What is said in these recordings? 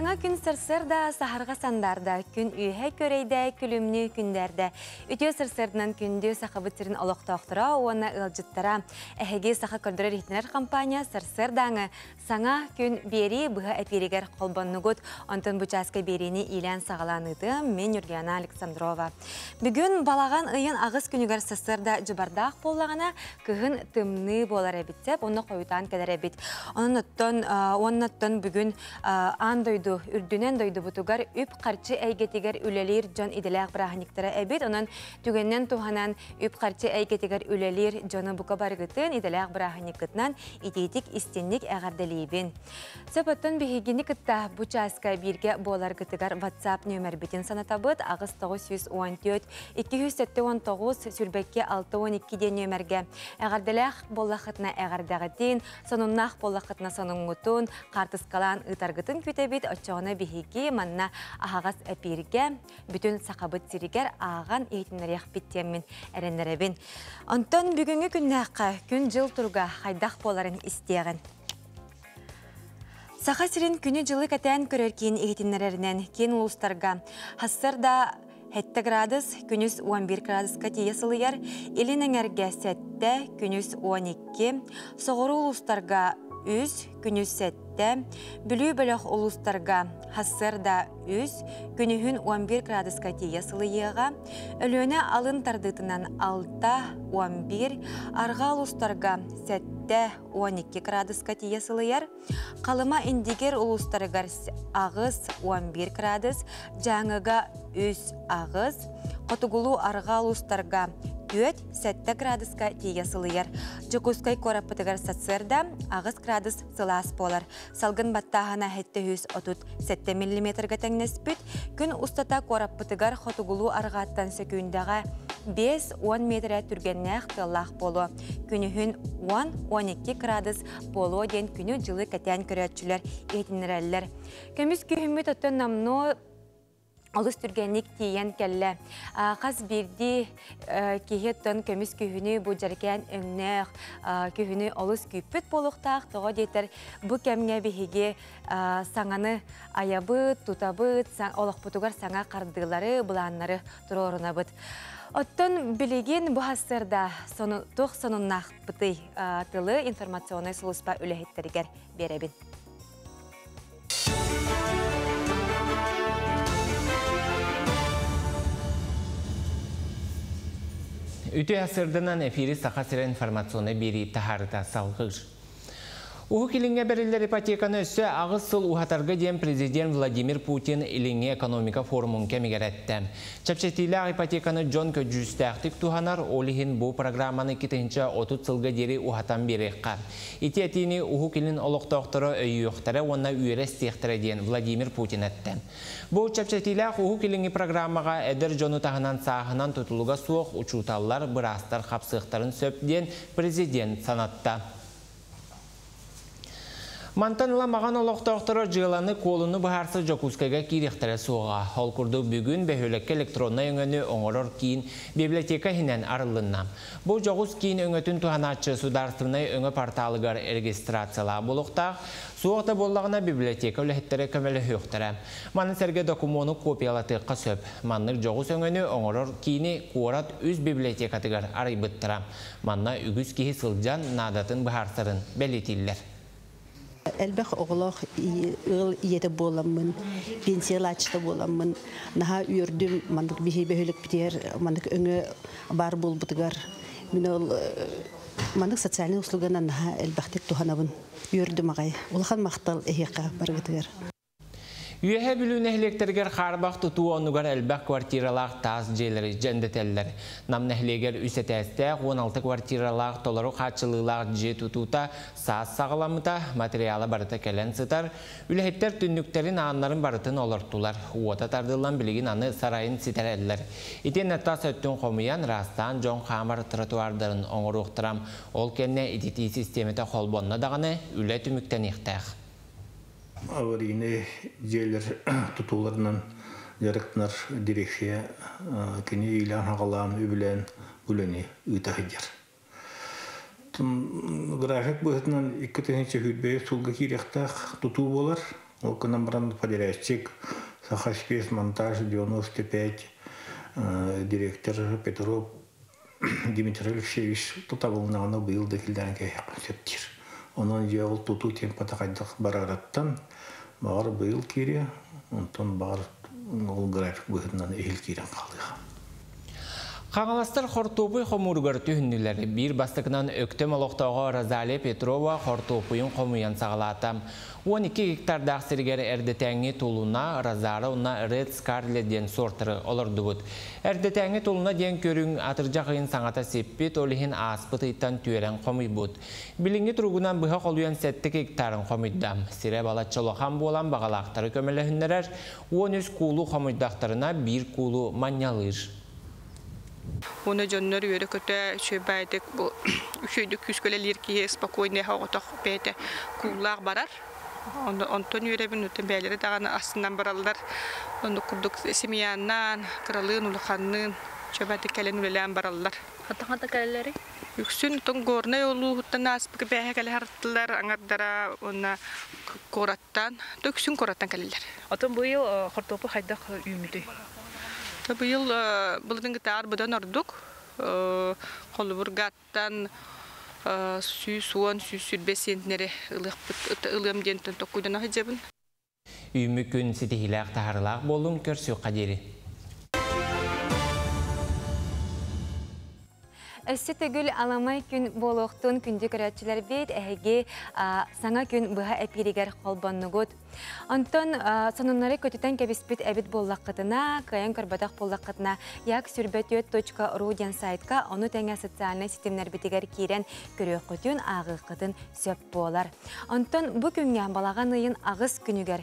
Саҥа күн сарсыарда саһарҕа сандаарда, күн үөһэ күөрэйдэ, күлүмнүү күндээрдэ. Үтүө сарсыарданан күндү Сахабыт сирин олохтоохторо уонна ыалдьыттара. Эһиги Саха көрдөрөр иһитинэр компания сарсыардааҥы саҥа күн биэрии быһа эпииригэр холбоннугут. Онтон бу чааска биэриини иилээн саҕалаан ыытыам мин Юргиана Александрова. Бүгүн балаҕан ыйын аҕыс күнүгэр сарсыарда дьыбардаах буоллаҕына, кыһын тымныы буолар эбит сөп, онно хойутаан кэлэр эбит. Онон оттон уоннаттан бүгүн аан дойду үрдүнэн дойдубутугар үп-харчы эйгэтигэр үлэлиир дьон идэлээх бырааһынньыктара эбит. Онон түгэнинэн туһанан үп-харчы эйгэтигэр үлэлиир дьону бука барыгытын идэлээх бырааһынньыккытынан итиитик истинник эҕэрдэлиибин. Сөп оттон биһигини кытта бу чааска бииргэ буоларгытыгар WhatsApp нүөмэрбитин санатабыт 8914 279 сүүрбэкки 62 диэн нүөмэргэ эҕэрдэлээх буоллаххытына эҕэрдэҕитин, сонуннаах буоллаххытына сонуҥҥутун, хаартыскалаан ыытаргытын күүтэбит. Оччоҕуна биһиги манна аһаҕас эпииргэ бүтүн Сахабыт сиригэр ааҕан иһитиннэриэхпит диэммин эрэннэрэбин. Онтон бүгүҥҥү күннээххэ күн-дьыл туруга хайдах буоларын истиэҕин. Саха сирин күнү-дьылы кэтээн көрөр киин иһитиннэрэринэн киин улуустарга хассарда 7 градус, күнүс 11 градуска тиийэ сылыйар, илин эҥэргэ 7, күнүс 12, соҕуруу улуустарга 3, күнүс 7, Бүлүү бөлөх улуустарга хассыарда 3, күнүһүн 11 градуска тиийэ сылыйыаҕа, Өлүөнэ алын тардыытынан 6, 11, арҕаа улуустарга 7, 12 градуска тиийэ сылыйар, Халыма Индигир улуустарыгар 8, 11 градус, Дьааҥыга 3, 8, Хотугулуу арҕаа улуустарга 4, 7 градуска тиийэ сылыйар. Дьокуускай куораппытыгар сарсыарда 8 градус сылаас буолар. Салгын баттааһына 737 миллиметрга тэҥнэспит. Күн устата куораппытыгар хотугулуу арҕааттан сөкүүндэҕэ 5-10 метрэ түргэннээх тыаллаах буолуо. Күнүһүн 10-12 градус буолуо диэн күнү-дьылы кэтээн көрөөччүлэр иһитиннэрэллэр. Көмүс күһүммүт оттон номнуо олус түргэнник тиийэн кэллэ. Хас биирдии киһи оттон көмүс күһүнү бу дьэрикээн өҥнөөх күһүнү олус күүппүт буолуохтаах. Тоҕо диэтэр бу кэмҥэ биһиги саҥаны айабыт, тутабыт, олохпутугар саҥа хардыылары, былааннары туруорунабыт. Оттон билигин бу сарсыарда туох сонуннаахпытый тылы информационнай сулууспа үлэһиттэригэр биэрэбин. Үтүө сырдынан эфири Саха сирэ информационнай биэрии таһаарыта салгыыр. Уһук Илиҥҥэ бэриллэр ипотеканы өссө 8 сыл уһатарга диэн президент Владимир Путин Илиҥҥи экономика форумун кэмигэр эттэ. Чэпчэтиилээх ипотеканы дьон көдьүүстээхтик туһанар, ол иһин бу программаны 2030 сылга диэри уһатан биэриэххэ. Ити этиини Уһук Илин олохтоохторо өйүөхтэрэ уонна үөрэ истиэхтэрэ диэн Владимир Путин эттэ. Бу чэпчэтиилээх Уһук Илиҥҥи программаҕа эдэр дьону таһынан сааһынан тутулуга суох учууталлар, быраастар хапсыахтарын сөп диэн президент санатта. Мантан ыла Маҕан олохтоохторо дьыаланы куолуну быһаарса Дьокуускайга киириэхтэрэ суоҕа. Ол курдук бүгүн бөһүөлэккэ электроннай өҥөнү оҥорор киин библиотека иһинэн арыллынна. Бу дьоҕус киин өҥөтүн туһанааччы судаарыстыбаннай өҥө порталыгар регистрациялаах буолуохтаах, суох да буоллаҕына библиотека үлэһиттэрэ көмөлөһүөхтэрэ. Маны сэргэ докумуону копиялатыахха сөп. Маннык дьоҕус өҥөнү оҥорор киини куорат үс библиотекатыгар арыйбыттара. Манна үгүс киһи сылдьан наадатын быһаарсарын бэлиэтииллэр. Элбэх оҕолоох ыал ийэтэ буоламмын, пенсиялааччыта буоламмын, наһаа үөрдүм маннык биһи бөһүөлэкпитигэр маннык өҥө баар буолбутугар. Мин ол маннык социальнай услуганан наһаа элбэхтик туһанабын. Үөрдүм аҕай. Улахан махтал эһиэхэ барыгытыгар. Үөһээ Бүлүү нэһилиэктэригэр хаарбах тутуу оннугар элбэх квартиралаах таас дьиэлэри дьэндэтэллэр. Нам нэһилиэгэр үс этээстээх 16 квартиралаах толору хааччылыылаах дьиэ тутуута саас саҕаламмыта, материала барыта кэлэн сытар. Үлэһиттэр түннүктэрин, ааннарын барытын олортулар. Уота тардыллан билигин аны сарайын ситэрэллэр. Итиэннэ тас өттүн хомуйан, ыраастаан дьон хаамар тротуардарын оҥоруохтара. Ол кэннэ ититии систиэмэтэ холбонно даҕаны үлэ түмүктэниэхтээх. Аварийнай дьиэлэр тутууларынан дьарыктанар дирекция кини иилээн-хаҕалаан, үбүлээн үлэни ыыта сылдьар. График быһыытынан 2025 сылга киириэхтээх тутуу буолар. Ол гынан баран подрядчик Сахаспецмонтаж 95 директор Петров Дмитрий Алексеевич тутабылнаҕына быйыл да киллэрэн кээһиэххэ сөп диир. Онон дьэ ол тутуу темпата хайдах барарыттан баҕар быйыл киириэ, онтон баҕар ол график быһыытынан эһиил киирэн хаалыаҕа. Хаҥаластар хортуопуй хомууругар түһүннүлэр. Биир бастакынан Өктөм олохтооҕо Розалия Петрова хортуоппуйун хомуйан саҕалаата. 12 гектардаах сиригэр эрдэтээҥҥи Тулуна, Розара уонна Red Scarlet диэн суортары олордубут. Эрдэтээҥҥи Тулуна диэн көрүҥ атырдьах ыйын саҥата сиппит, ол иһин ааспыт ыйтан түөрэн хомуйбут. Билиҥҥи туругунан быһа холуйан 7 гектарын хомуйда. Сирэ балачча улахан буолан баҕалаахтары көмөлөһүннэрэр, 13 куулу хомуйдахтарына биир куулу манньалыыр. Уонна дьоннор үөрэ-көтө үчүгэй бу үчүгэйдик күүскэ үлэлиир киһи спокойный оҕотох бэйэтэ кууллаах барар. Онтон үөрэбин, оттон бэйэлэрэ даҕаны астынан бараллар. Оннук курдук семьяннаан, кыралыын, улаханныын үчүгэйдик кэлэн үлэлээн бараллар. Хата-хата кэлэллэрий? Үксүн оттон Горнай улууһуттан ааспыт бээһэ кэлэ сырыттылар, аҥардара уонна куораттан, үксүн куораттан кэлэллэр. Оттон быйыл хортуоппуй хайдах үүммүтүй? Быйыл былырыыҥҥытааҕар быдан ордук. Холобургаттан 110, 120 центнери ылыахпыт, ылыам диэн токкуйдан сылдьабын. Үүммүт күн ситиһиилээх таһаарыылаах буоллун, көрсүөххэ диэри. Өссө төгүл аламай күн буолуохтун күндү көрөөччүлэрбит, эһиги саҥа күн быһа эпииригэр холбоннугут. Онтон сонуннары көтүтэн кэбиспит эбит буоллаххытына, кыайан көрбөтөх буоллаххытына, як сүрбэтүөт.ру диэн сайтка, ону тэҥэ социальнай ситимнэрбитигэр киирэн көрүөххүтүн, ааҕыаххытын сөп буолар. Онтон бу күҥҥэ балаҕан ыйын 8 күнүгэр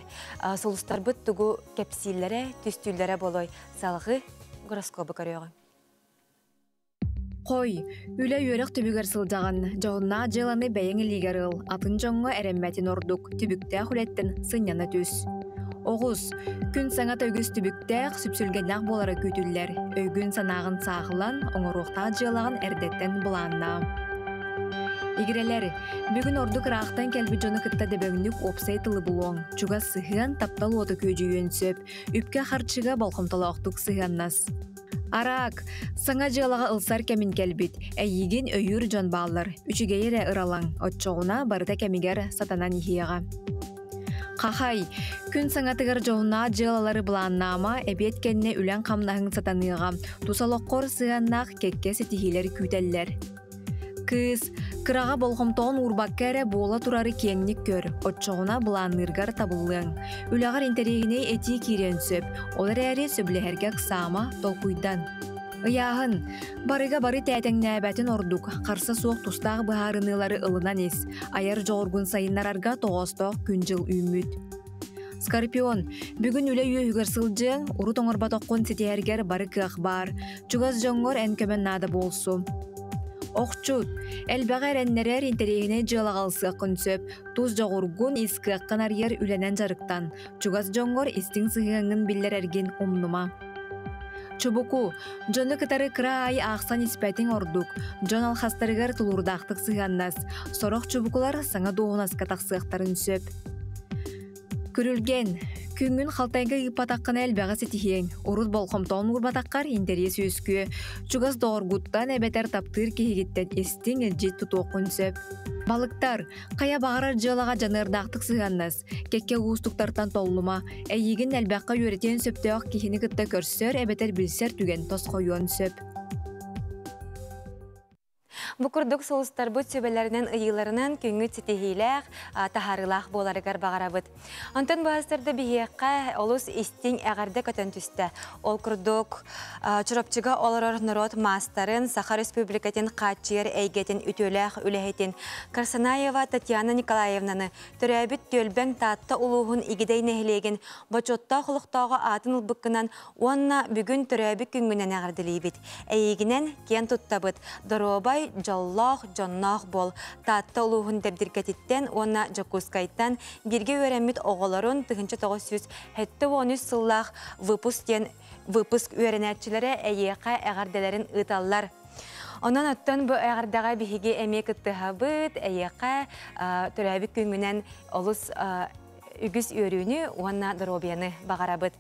сулустарбыт тугу кэпсииллэрэ, түстүүллэрэ болой салгыы гороскобу көрүөҕүҥ. Хой, үлэ үөрэх түбүгэр сылдьаҕын, дьоһуннаах дьыаланы бэйэҥ илиигэр ыл, атын дьоҥҥо эрэммэтин ордук, түбүктээх үлэттэн сынньана түс. Оҕус, күн саҥата үгүс түбүктээх, сүпсүлгэннээх буолара күүтүллэр. Өйгүн санааҕын сааһылан, оҥоруохтаах дьыалаҕын эрдэттэн былааннаа. Игирэлэр, бүгүн ордук ыраахтан кэлбит дьону кытта дөбөҥнүк уопсай тылы булуоҥ. Чугас сыһыан, таптал уота күөдьүйүөн сөп. Үпкэ-харчыга болҕомтолоохтук сыһыаннас. Араак, саҥа дьыалаҕа ылсар кэмин кэлбит, эйиигин өйүүр дьон бааллар, үчүгэйи эрэ ыралаҥ, оччоҕуна барыта кэмигэр сатанан иһиэҕэ. Хахай, күн саҥатыгар дьоһуннаах дьыалалары былааннаама, эбиэт кэннэ үлэҥ-хамнаһыҥ сатаныаҕа, тус олоххор сыһыаннаах кэккэ ситиһиилэр күүтэллэр. Кыыс, кыраҕа болҕомтоҕун уурбакка эрэ буола турары киэҥник көр, оччоҕуна былаанныыргар табыллыаҥ. Үлэҕэр интэриэһинэй этии киириэн сөп, ол эрээри сөбүлэһэргэ ыксаама, толкуйдан. Ыйааһын, барыга бары тээтэҥнээбэтин ордук, харса суох тустаах быһаарыныылары ылынан ис, айар дьоҕургун сайыннарарга тоҕоостоох күн-дьыл үүммүт. Скорпион, бүгүн үлэ үөһүгэр сылдьыаҥ, урут оҥорботоххун ситиһэргэр бары кыах баар, чугас дьоҥҥор эн көмөн наада буолсу. Охчут, элбэҕи эрэннэрэр интэриэһинэй дьыалаҕа ылсыаххын сөп, тус дьоҕургун ис кыаххын арыйар үлэнэн дьарыктан, чугас дьоҥҥор истиҥ сыһыаҥҥын биллэрэргин умнума. Чубуку, дьону кытары кыра аайы аахсан испэтиҥ ордук, дьон алхастарыгар тулуурдаахтык сыһыаннас, сорох чубукулар саҥа дуоһунаска тахсыахтарын сөп. Күрүлгэн, күҥҥүн халтайга ыыппатаххына элбэҕи ситиһиэҥ, урут болҕомтоҕун уурбатаххар интэриэс үөскүө, чугас доҕоргуттан эбэтэр таптыыр киһигиттэн истиҥ илдьит тутуоххун сөп. Балыктар, хайа баҕарар дьыалаҕа дьаныардаахтык сыһыаннас, кэккэ уустуктартан толлума, эйиигин элбэххэ үөрэтиэн сөптөөх киһини кытта көрсөр эбэтэр билсэр түгэн тосхойуон сөп. Бу курдук сулустарбыт сүбэлэринэн ыйыыларынан күҥҥүт ситиһиилээх, таһаарыылаах буоларыгар баҕарабыт. Онтон быһастарда биһиэхэ олус истиҥ эҕэрдэ көтөн түстэ. Ол курдук Чурапчыга олорор норуот маастарын, Саха Республикатын хааччыйар эйгэтин үтүөлээх үлэһитин Карсанаева Татьяна Николаевнаны төрөөбүт түөлбэҥ Таатта улууһун Игидэй нэһилиэгин бочуоттаах олохтооҕо аатын ылбыккынан уонна бүгүн төрөөбүт күҥҥүнэн эҕэрдэлиибит. Эйигинэн киэн туттабыт. Доруобай, дьоллоох, дьонноох буол. Таатта улууһун Дэбдиргэтиттэн уонна Дьокуускайтан бииргэ үөрэммит оҕолорун 1973 сыллаах выпуск диэн выпуск үөрэнээччилэрэ эйиэхэ эҕэрдэлэрин ыыталлар. Онон оттон бу эҕэрдэҕэ биһиги эмиэ кыттыһабыт, эйиэхэ төрөөбүт күҥҥүнэн олус үгүс үөрүүнү уонна доруобуйаны баҕарабыт.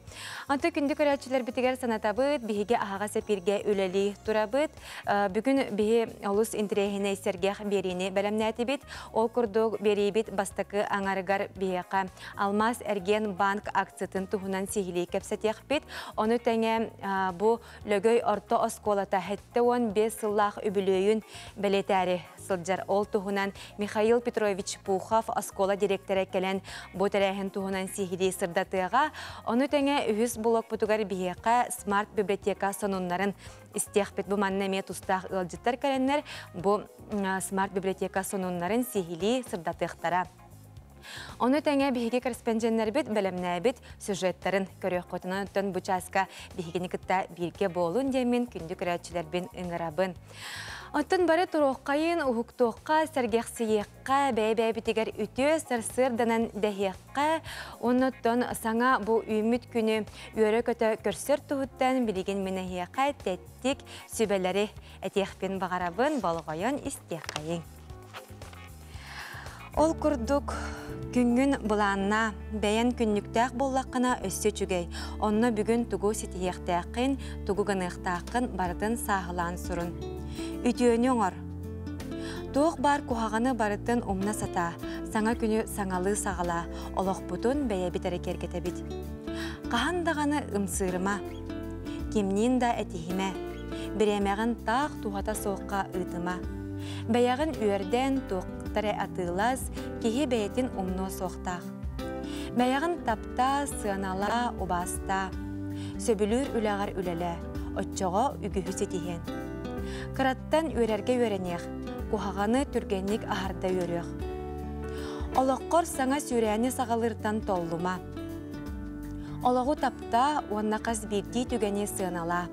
Онто күндү көрөөччүлэрбитигэр санатабыт, биһиги аһаҕас эпииргэ үлэлии турабыт. Бүгүн биһи олус интэриэһинэй сэргэх биэриини бэлэмнээтибит. Ол курдук биэриибит бастакы аҥарыгар биһиэхэ Алмаас эргиэн банк акциятын туһунан сиһилии кэпсэтиэхпит. Ону тэҥэ бу Лөгөй орто оскуолата 75 сыллаах үбүлүөйүн бэлиэтээри сылдьар. Ол туһунан Михаил Петрович Пухов оскуола директора кэлэн бу тэрээһин туһунан сиһилии сырдатыаҕа. Ону тэҥэ үһүс блокпутугар биһиэхэ смарт библиотека сонуннарын истиэхпит. Бу манна эмиэ тустаах ыалдьыттар кэлэннэр бу смарт библиотека сонуннарын сиһилии сырдатыахтара. Ону тэҥэ биһиги корреспонденнэрбит бэлэмнээбит сюжеттарын көрүөххүтүн. Оттон бу чааска биһигини кытта бииргэ буолун диэммин күндү көрөөччүлэрбин ыҥырабын. Оттон бары туруоххайын, уһуктуохха, сэргэхсийиэххэ, бэйэ-бэйэбитигэр үтүө сарсыарданан дэһиэххэ, оннуттан саҥа бу үүммүт күнү үөрэ-көтө көрсөр туһуттан билигин мин эһиэхэ тэттик сүбэлэри этиэхпин баҕарабын, болҕойон истиэххэйиҥ. Ол курдук, күҥҥүн былааннаа, бэйэн күннүктээх буоллаххына өссө үчүгэй. Онно бүгүн тугу ситиһиэхтээххин, тугу гыныахтааххын барытын сааһылаан сурун. Үтүөнү оҥор. Туох баар куһаҕаны барытын умна сатаа, саҥа күнү саҥалыы саҕалаа, олохпутун бэйэбит эрэ киэргэтэбит. Хаһан даҕаны ымсыырыма, кимниин да этиһимэ, бириэмэҕин таах туһата суохха ыытыма. Бэйэҕин үөрдэн, туохтар эрэ атыылас, киһи бэйэтин умнуо суохтаах. Бэйэҕин таптаа, сыаналаа, убаастаа. Сөбүлүүр үлэҕэр үлэлээ, оччоҕо үгүһү ситиһиэн. Кыраттан үөрэргэ үөрэниэх, куһаҕаны түргэнник аһарда үөрүөх. Олоххор саҥа сүүрээни саҕалыыртан толлума. Олоҕу таптаа уонна хас биирдии түгэни сыаналаа.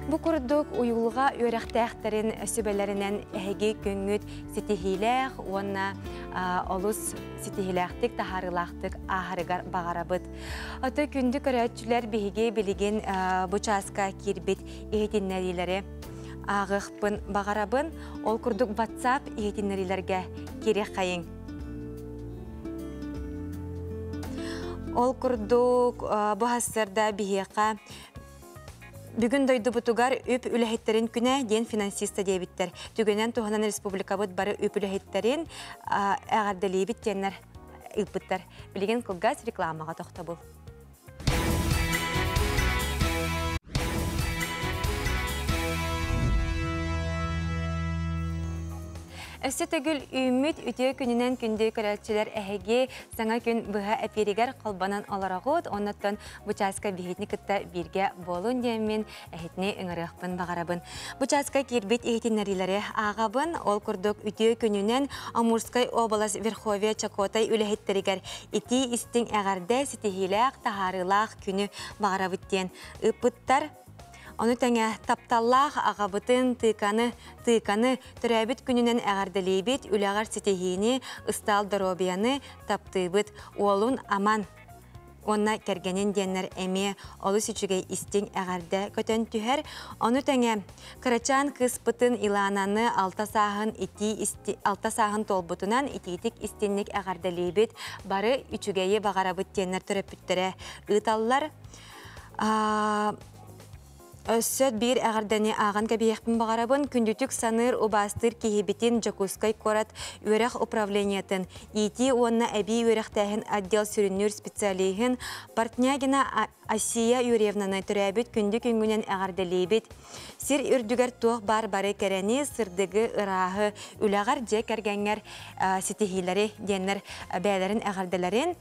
Бу курдук уйулҕа үөрэхтээхтэрин сүбэлэринэн эһиги күҥҥүт ситиһиилээх уонна олус ситиһиилээхтик, таһаарыылаахтык ааһарыгар баҕарабыт. Ото күндү көрөөччүлэр биһиги билигин бу чааска киирбит иһитиннэриилэри ааҕыахпын баҕарабын. Ол курдук WhatsApp иһитиннэриилэргэ киириэххэйиҥ. Ол курдук бу сарсыарда биһиэхэ Бүгүн дойдубутугар үп үлэһиттэрин күнэ диэн финансиста диэбиттэр. Түгэнэн туһанан республикабыт бары үп үлэһиттэрин эҕэрдэлиибит диэннэр ыыппыттар. Билигин кылгас рекламаҕа тохтобул. Өссө төгүл үүммүт үтүө күнүнэн күндү көрөөччүлэр эһиги саҥа күн быһа эпииригэр холбонон олороҕут. Оннуттан бу чааска биһитини кытта бииргэ буолун диэммин эһитини ыҥырыахпын баҕарабын. Бу чааска киирбит иһитиннэриилэри ааҕабын. Ол курдук үтүө күнүнэн Амурскай уобалас Верховья Чакотай үлэһиттэригэр итии истиҥ эҕэрдэ ситиһиилээх таһаарыылаах күнү баҕарабыт диэн ыыппыттар. Ону тэҥэ тапталлаах аҕабытын тыыканы, тыыканы төрөөбүт күнүнэн эҕэрдэлиибит, үлэҕэр ситиһиини, ыстаал доруобуйаны таптыыбыт. Уолун Аман уонна кэргэнин диэннэр эмиэ олус үчүгэй истиҥ эҕэрдэ көтөн түһэр. Ону тэҥэ кырачаан кыыспытын Илананы алта сааһын итии алта сааһын туолбутунан итиитик истинник эҕэрдэлиибит, бары үчүгэйи баҕарабыт диэннэр төрөппүттэрэ ыыталлар. Өссө биир эҕэрдэни ааҕан кэбиһиэхпин баҕарабын. Күндүтүк саныыр, убаастыыр киһибитин Дьокуускай куорат үөрэх управлениетын ИТ уонна эбии үөрэхтээһин отдел сүрүннүүр специалиһын Портнягина Асия Юрьевнаны төрөөбүт күндү күҥҥүнэн эҕэрдэлиибит. Сир үрдүгэр туох баар бары кэрэни, сырдыгы, ырааһы, үлэҕэр, дьиэ кэргэҥҥэр ситиһиилэри диэннэр бэйэлэрин эҕэрдэлэрин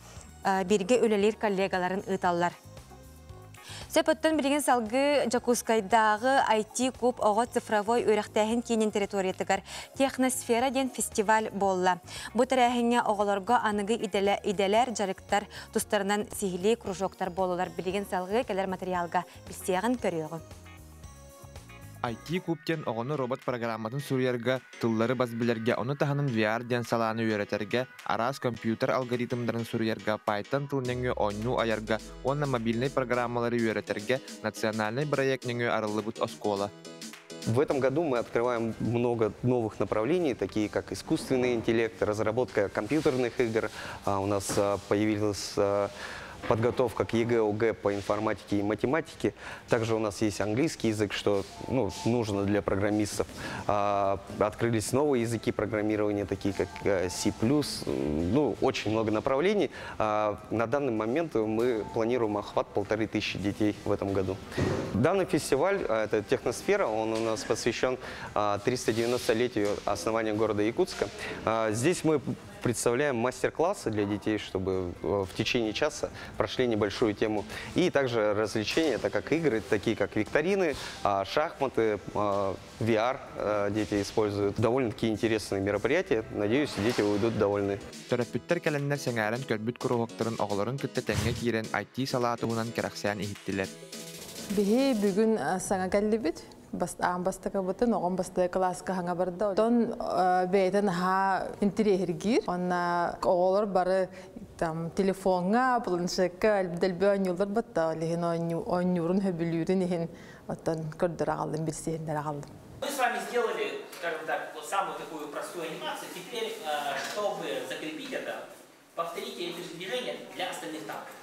бииргэ үлэлиир коллегаларын ыыталлар. Сөп оттон билигин салгыы Дьокуускайдааҕы IT-куб оҕо цифровой үөрэхтээһин киинин территориятыгар Техносфера диэн фестиваль буолла. Бу тэрээһиҥҥэ оҕолорго аныгы идэлэр, дьарыктар тустарынан сиһилии кружоктар буолалар. Билигин салгыы кэлэр материалга билсиэҕин көрүөҕүм. IT-куб диэн оҕону робот программатын суруйарга, тыллары бас билэргэ, ону таһынан VR диэн салааны үөрэтэргэ, араас компьютер алгоритмнарын суруйарга, Python тыл нөҥүө оонньуу айарга уонна мобильнай программалары үөрэтэргэ национальнай бырайыак нөҥүө арыллыбыт оскуола. В этом году мы открываем много новых направлений, такие как искусственный интеллект, разработка компьютерных игр. У нас появилась подготовка к ЕГЭ, ОГЭ по информатике и математике. Также у нас есть английский язык, что, ну, нужно для программистов. Открылись новые языки программирования, такие как C+. Ну, очень много направлений. На данный момент мы планируем охват 1500 детей в этом году. Данный фестиваль, это Техносфера, он у нас посвящен 390-летию основания города Якутска. Здесь мы представляем мастер-классы для детей, чтобы в течение часа прошли небольшую тему. И также развлечения, это как игры, такие как викторины, шахматы, VR дети используют. Довольно-таки интересные мероприятия. Надеюсь, дети уйдут довольны. Төрөппүттэр кэлэннэр сэҥээрэн көрбүт куруһуоктарын оҕолорун кытта тэҥҥэ киирэн IT салаа туһунан кэрэхсээн иһиттилэр. Биһи бүгүн саҥа кэллибит. Аан бастакыбытын оҕом бастакы кылааска саҥа барда. Онтон бэйэтэ наһаа интэриэһиргиир. Уонна оҕолор бары там телефоҥҥа, планшекка дэлби оонньууллар батта. Ол иһин оонньуурун сөбүлүүрүн иһин оттон көрдөрө аҕаллым, билсиһиннэрэ аҕаллым. Мы с вами сделали, скажем так, вот самую такую простую анимацию. Теперь, чтобы закрепить это, повторите эти же движения для остальных танков.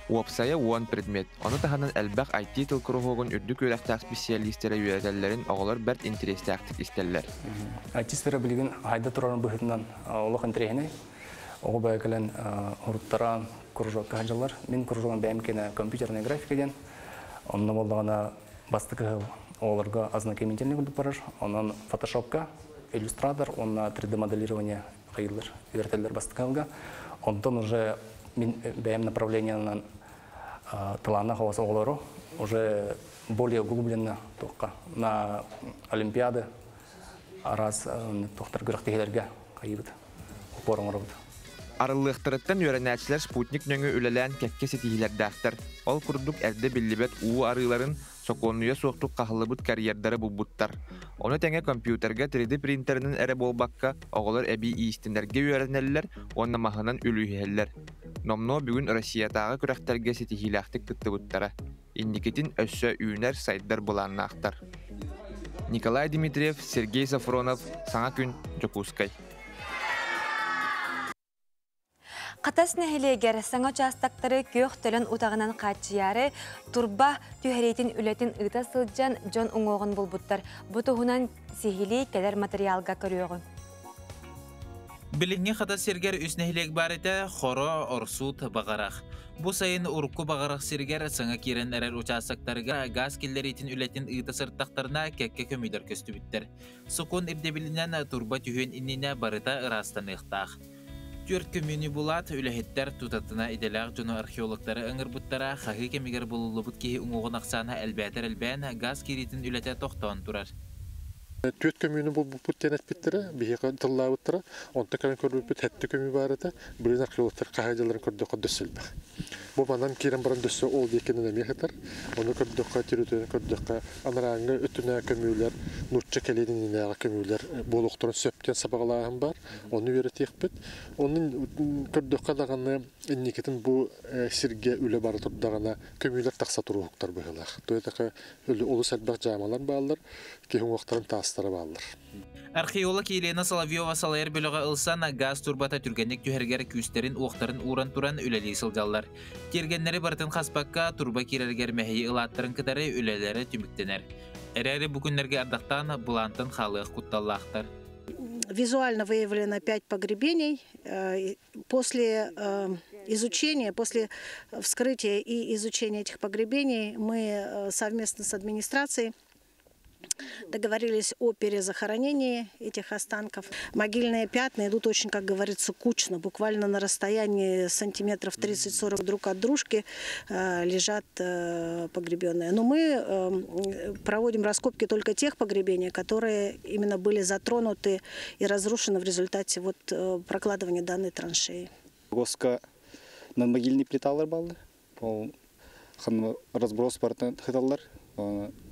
Уопсайа 10 предмет. Ону таһынан элбэх IT тыл куруһуогун үрдүк үөрэхтээх специалистара үөрэтэллэрин оҕолор бэрт интэриэстээхтик истэллэр. IT сфера билигин сайда турарын быһыытынан олох интэриэһинэй. Оҕо бэйэ кэлэн уруттаран кружокка сылдьаллар. Мин кружогум бэйэм киэнэ компьютерная графика диэн. Онно буоллаҕына бастакы сыл оҕолорго ознакомительный курдук барар. Онон фотошопка, иллюстратор, уонна 3D моделирование хайыыллар, үөрэтэллэр бастакы сылга. Онтон уже мин бэйэм направлениенан талааннаах оҕолору уже более углубленно туохха на олимпиады араас туохтар күрэхтэһиилэргэ хайыыбыт упор оҥоробут. Арыллыахтарыттан үөрэнээччилэр спутник нөҥүө үлэлээн кэккэ ситиһиилэрдээхтэр. Ол курдук эрдэ биллибэт уу арыыларын, сокуоннуйа суохтук хаһыллыбыт карьердары булбуттар. Ону тэҥэ компьютерга 3D принтеринэн эрэ буолбакка, оҕолор эбии иистэнэргэ үөрэнэллэр уонна маһынан үлүһүйэллэр. Номнуо бүгүн Россиятааҕы күрэхтэргэ ситиһиилээхтик кыттыбыттара. Инникитин өссө үүнэр-сайдар былааннаахтар. Николай Дмитриев, Сергей Сафронов, Саҥа күн, Дьокуускай. Хатас нэһилиэгэр саҥа учаастактары күөх төлөн утаҕынан хааччыйаары турба түһэриитин үлэтин ыыта сылдьан дьон уҥуоҕун булбуттар. Бу туһунан сиһилии кэлэр матырыйаалга көрүөҕүҥ. Билиҥҥи Хатас сиргэр үс нэһилиэк баар этэ, Хоро, Орсуут, Баҕарах. Бу сайын урукку Баҕарах сиригэр саҥа киирэн эрэр учаастактарга гаас киллэриитин үлэтин ыыта сырыттахтарына кэккэ көмүүлэр көстүбүттэр. Сокуон ирдэбилинэн турба түһүөн иннинэ барыта ыраастаныахтаах. Түөрт көмүүнү булаат, үлэһиттэр тутатына идэлээх дьону археологтары ыҥырбыттара, хаһыы кэмигэр булуллубут киһи уҥуоҕун ахсаана элбээтэр элбээн, гаас киириитин үлэтэ тохтоон турар. Түөрт көмүүнү булбуппут диэн эппиттэрэ, биһиэхэ тыллаабыттара. Онто кэлэн көрбүппүт сэттэ көмүү баар этэ. Билигин археологтар хаһаайдаларын көрдөххө дөссө элбэх. Бу манан киирэн баран дөссө ол диэкинэн эмиэ сытар. Ону көрдөххө, территорияны көрдөххө, анарааҥҥы өттүнээҕи көмүүлэр, нуучча кэлиэн иннинээҕи көмүүлэр буолуохтарын сөп диэн сабаҕалааһын баар. Ону үөрэтиэхпит. Онон көрдөххө даҕаны инникитин бу сиргэ үлэ бара турдаҕына көмүүлэр тахса туруоһуктар быһыылаах. Тоҕо олус элбэх дьаамалар бааллар, киһи уҥуохтарын таастара бааллар. Археолог Елена Соловьева салайар бөлөҕө ылсан газ турбата түргэнник түһэригэр күүстэрин-уохтарын ууран туран үлэлии сылдьаллар. Тиэргэннэри барытын хаспакка турба киирэригэр мэһэйи ылааттарын кытары үлэлэрэ түмүктэнэр. Эрээри бу күннэргэ ардахтаан былаантан хаалыах кутталлаахтар. Визуально выявлено пять погребений. После изучения, после вскрытия и изучения этих погребений мы совместно с администрацией договорились о перезахоронении этих останков. Могильные пятна идут очень, как говорится, кучно, буквально на расстоянии сантиметров 30-40 друг от дружки лежат погребенные. Но мы проводим раскопки только тех погребений, которые именно были затронуты и разрушены в результате вот прокладывания данной траншеи. Госка надмогильный плиталар бааллар. Ол разброс бартан сыталлар.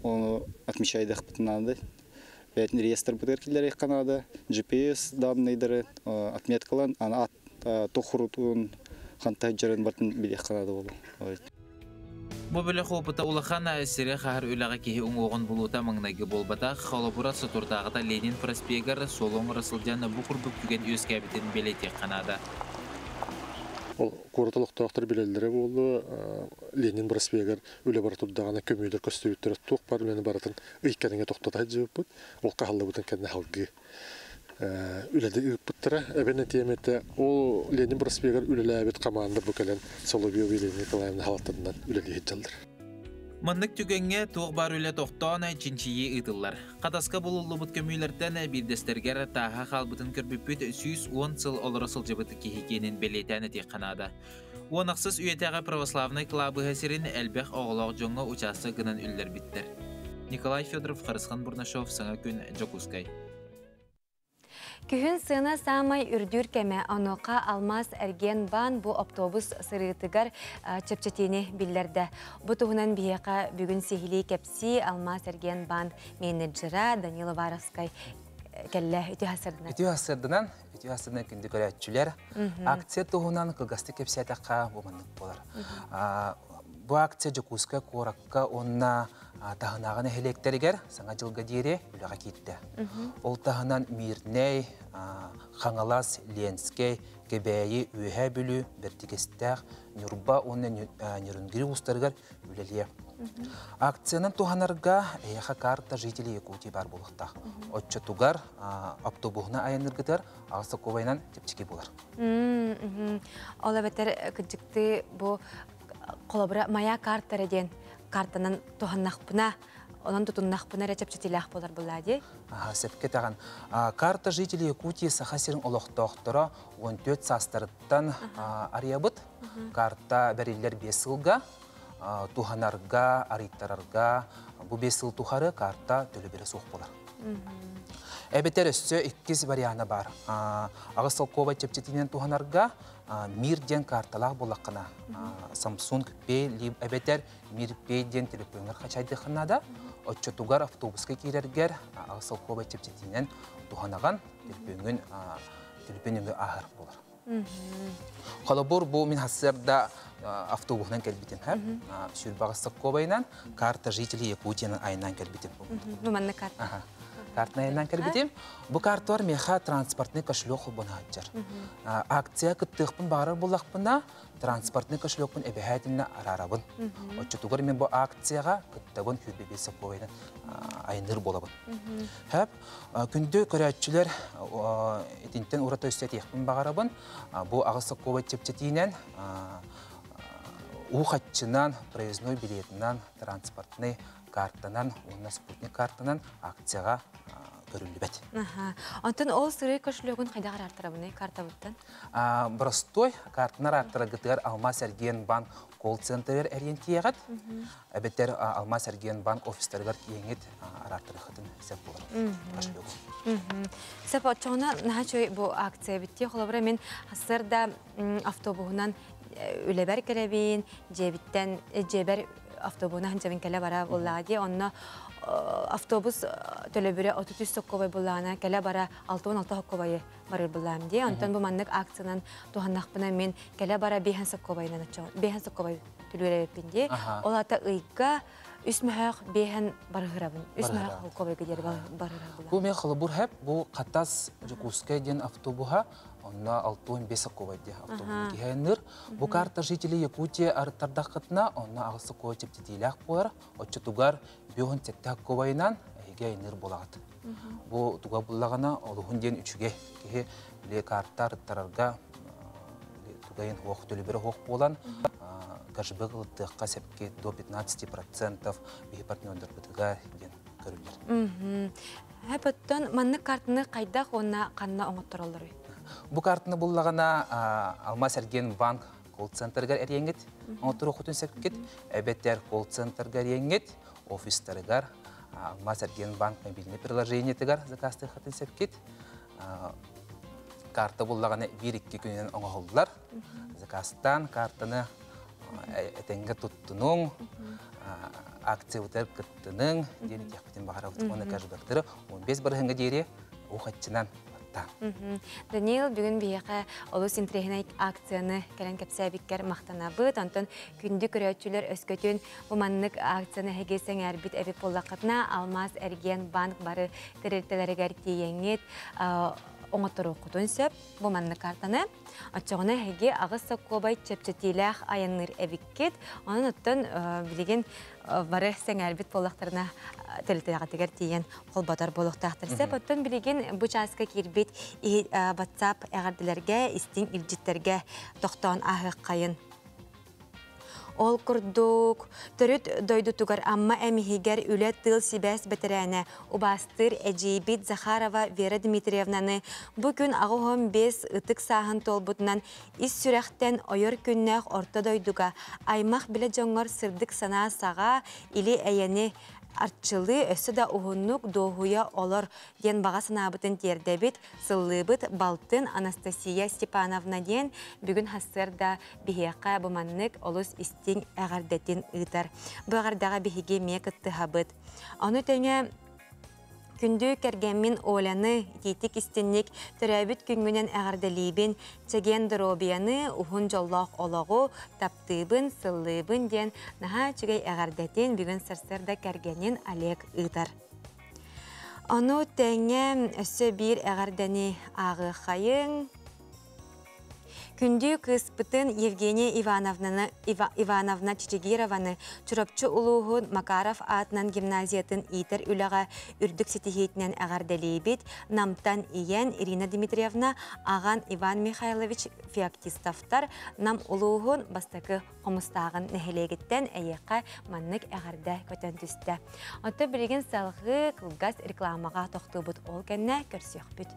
Ону отмечайдыахпытын наада. Бэйэтин реестр бытыгар киллэриэххэ наада. GPS данныйдары отметкалан, аны ат тохурутун ханта дьарын бартын билиэххэ наада болу. Бу бөлөх опыта улахан, сири хаһар үлэҕэ киһи уҥуоҕун булуута маҥнайгы буолбатах. Холобура, соторутааҕыта Ленин проспегар суол оҥоро сылдьан бу курдук түгэн үөскээбитин бэлиэтиэххэ наада. Ол куорат олохтоохтор билэллэрэ буолуо, Ленин проспегар үлэ бара турдаҕына көмүүлэр көстүбүттэрэ, туох баар үлэни барытын ый кэриҥэ тохтото сылдьыбыппыт. Ол хаһыллыбытын кэннэ салгыы үлэни ыыппыттара. Эбэн этиэм этэ, ол Ленин проспегар үлэлээбит команда бу кэлэн Соловьева Елена Николаевна халатынан үлэлии сылдьаллар. Маннык түгэҥҥэ туох баар үлэ тохтоон, чинчийии ыытыллар. Хатаска булуллубут көмүүлэртэн биирдэстэригэр тааһа хаалбытын көрбүппүт 110 сыл олоро сылдьыбыт киһи киэнин бэлиэтээн этиэххэ наада. Уон ахсыс үйэтээҕи православнай кылаабыһа сирин элбэх оҕолоох дьоҥҥо учаастак гынан үллэрбиттэр. Николай Федоров, Харысхан Бурнашов, Саҥа күн, Дьокуускай. Күһүн сыана саамай үрдүүр кэмэ, онуоха Алмаас эргиэн баан бу автобус сырыытыгар чэпчэтиини биллэрдэ. Бу туһунан биһиэхэ бүгүн сиһилии кэпсии Алмаас эргиэн баан менеджера Данила Варовскай кэллэ. Үтүө сарсыарданан. Үтүө сарсыарданан, үтүө сарсыарданан күндү көрөөччүлэр. Акция туһунан кылгастык кэпсээтэххэ бу маннык буолар. Бу акция Дьокуускай куоракка уонна таһынааҕы нэһилиэктэригэр Саҥа дьылга диэри үлэҕэ киирдэ. Ол таһынан Мирнэй, Хаҥалас, Ленскэй, Кэбээйи, Үөһээ Бүлүү, Бэрдигэстээх, Ньурба уонна Нерюнгри улуустарыгар үлэлиэ. Акциянан туһанарга эһиэхэ карта жителей Якутии баар буолуохтаах. Оччотугар автобуһuna айанныргытыгар аҕыс сокуобайынан чэпчэки буолар. Ол эбэтэр кырдьыкты бу холобура моя карта диэн картанан туһаннахпына, онон тутуннахпына эрэ чэпчэтиилээх буолар буоллаа дии. Сөпкө этэҕин. Карта жителей Якутии Саха сирин олохтоохторо 14 саастарыттан арыйабыт. Карта бэриллэр 5 сылга туһанарга, арыйтарарга бу 5 сыл тухары карта төлөбүрэ суох буолар. Эбэтэр өссө иккис вариана бар. Аҕыс солкуобай чэпчэтиинэн туһанарга Мир диэн карталаах буоллаххына, Samsung Pay эбэтэр Мир Pay диэн телефоҥҥар хачайдыаххын наада. Оччотугар автобуска киирэргэр аҕыс солкуобай чэпчэтиинэн туһанаҕын, төлөпүөҥҥүн төлөпүөн өҥө ааһар буолар. Холобур, бу мин сарсыарда автобуһунан кэлбитим. Сүүрбэҕис солкуобайынан карта жителей Якутияны айаннаан кэлбитим. Бу манна карта. Картаны айаннаан кэлбитим. Бу карталар миэхэ транспортный кошелек холбоно сылдьар. Акция кыттыахпын баҕарар буоллахпына, транспортный кошелекпун эбэһээтинэ араарабын. Оччотугар мен бу акцияҕа кыттабын, 25 солкуобайынан айанныыр буолабын. Хөп, күндү көрөөччүлэр, итинтэн ураты өссө этиэхпин баҕарабын. Бу аҕыс солкуобай чэпчэтиинэн уу хаччынан, проездной билетинэн, транспортный картанан уонна спутник картанан акцияҕа көрүллүбэт. Онтон ол сырыы кошелегун хайдах араартарабыный картабыттан? Простой картанар араартараргытыгар Алмаас эргиэн банк колл-центрыгар эрийэн тиийэҕит. Эбэтэр Алмаас эргиэн банк офистарыгар тиийэҥҥит араартарыаххытын сөп буолар кошелегу. Сөп, оччоҕуна наһаа үчүгэй бу акция битти. Холобура, мин сарсыарда автобуһунан үлэбэр кэлэбин, дьиэбиттэн дьиэбэр автобуһунан сылдьабын кэлэ бара буоллаҕа дии. Онно автобус төлөбүрэ 33 соккобай буоллаҕына, кэлэ бара 66 соккобайы барыр буоллаҕым дии. Онтон бу маннык акциянан туһаннахпына мин кэлэ бара 5 соккобайынан оччо 5 соккобай төлүүр эбиппин дии. Ол ата ыйга үс мөһөөх биэһэн барыһырабын. Үс мөһөөх холкобайга диэри барыһырабын. Бу мен холобур хэп, бу Хатас Дьокуускай диэн автобуһа, онно 65 соккобай диэн автобус киһи Бу карта жителей Якутии арыттардаххытына, онно аҕыс соккобай чэпчэтиилээх буолар. Оччотугар 57 соккобайынан эһиги айанныыр буолаҕыт. Бу туга буллаҕына олуһун диэн үчүгэй. Киһи били карта арыттарарга тугайын хуох төлөбүрэ хуох буолан кэшбэк ылыттыахха сепки до 15% биһи партнердарбытыгар диэн көрүллэр. Хэпоттон маннык картаны хайдах уонна ханна оҥоттороллоруй? Бу картаны буллаҕына Алмаас эргиэн банк колл-центрыгар эрийэҥҥит оҥотторуоххутун сөпкүт, эбэтэр колл-центрга эрийэҥҥит офистарыгар Алмаас эргиэн банк мобильный приложениетыгар заказтыаххытын сөпкүт. Карта буллаҕына биир-икки күнүнэн оҥоһуллар. Заказтаан картаны этэҥҥэ туттунуҥ, акциябытыгар кыттыныҥ диэн этиэхпитин баҕарабыт. Уонна кэшбэктары 15 барыһыҥҥа диэри ухаччынан. карта. Даниил, бүгүн биһиэхэ олус интэриэһинэй акцияны кэлэн кэпсээбиккэр махтанабыт. Онтон күндү көрөөччүлэр өскөтүн бу маннык акцияны эһиги сэҥээрбит эбит буоллаххытына, Алмаас эргиэн банк бары тэрилтэлэригэр тиийэҥҥит оҥотторуоххутун сөп. Бу маннык картаны. Оччоҕуна эһиги аҕыс сокуобай чэпчэтиилээх айанныыр эбиккит. Онон оттон билигин бары сэҥээрбит буоллахтарына тэрилтэҕитигэр тиийэн холботор буолуохтаахтар. Сөп оттон билигин бу чааска киирбит WhatsApp эҕэрдэлэргэ, истиҥ илдьиттэргэ тохтоон ааһыаххайын. Ол курдук, төрүт дойдутугар Амма эмиһигэр үлэ тыыл сибээс бэтэрээнэ убаастыыр эдьиийбит Захарова Вера Дмитриевнаны бу күн 85 ытык сааһын туолбутунан ис сүрэхтэн ойор күннээх орто дойдуга аймах билэ дьоҥҥор сырдык санаа саҕа, или-эйэни арчылыы өссө да уһуннук дуоһуйа олор диэн баҕа санаабытын тиэрдэбит, сыллыыбыт балтын Анастасия Степановна диэн бүгүн сарсыарда биһиэхэ бу маннык олус истиҥ эҕэрдэтин ыытар. Бу эҕэрдэҕэ биһиги эмиэ кыттыһабыт. Ону тэҥэ Күндү кэргэммин Оляны итиитик истинник төрөөбүт күҥҥүнэн эҕэрдэлиибин, чэгиэн доруобуйаны, уһун дьоллоох олоҕу, таптыыбын, сыллыыбын диэн наһаа үчүгэй эҕэрдэтин бүгүн сарсыарда кэргэнин Олег ыытар. Ону тэҥэ өссө биир эҕэрдэни ааҕыаххайыҥ. Күндү кыыспытын Евгения Ивановнаны, Ивановна Чичигированы Чурапчы улууһун Макаров аатынан гимназиятын иитэр үлэҕэ үрдүк ситиһиитинэн эҕэрдэлиибит. Намтан ийэн Ирина Дмитриевна, аҕан Иван Михайлович Феоктистовтар Нам улууһун бастакы Хомустааҕын нэһилиэгиттэн эйиэхэ маннык эҕэрдэ көтөн түстэ. Оттон билигин салҕыы кылгас рекламаҕа тохтуубут, ол кэннэ көрсүөхпүт.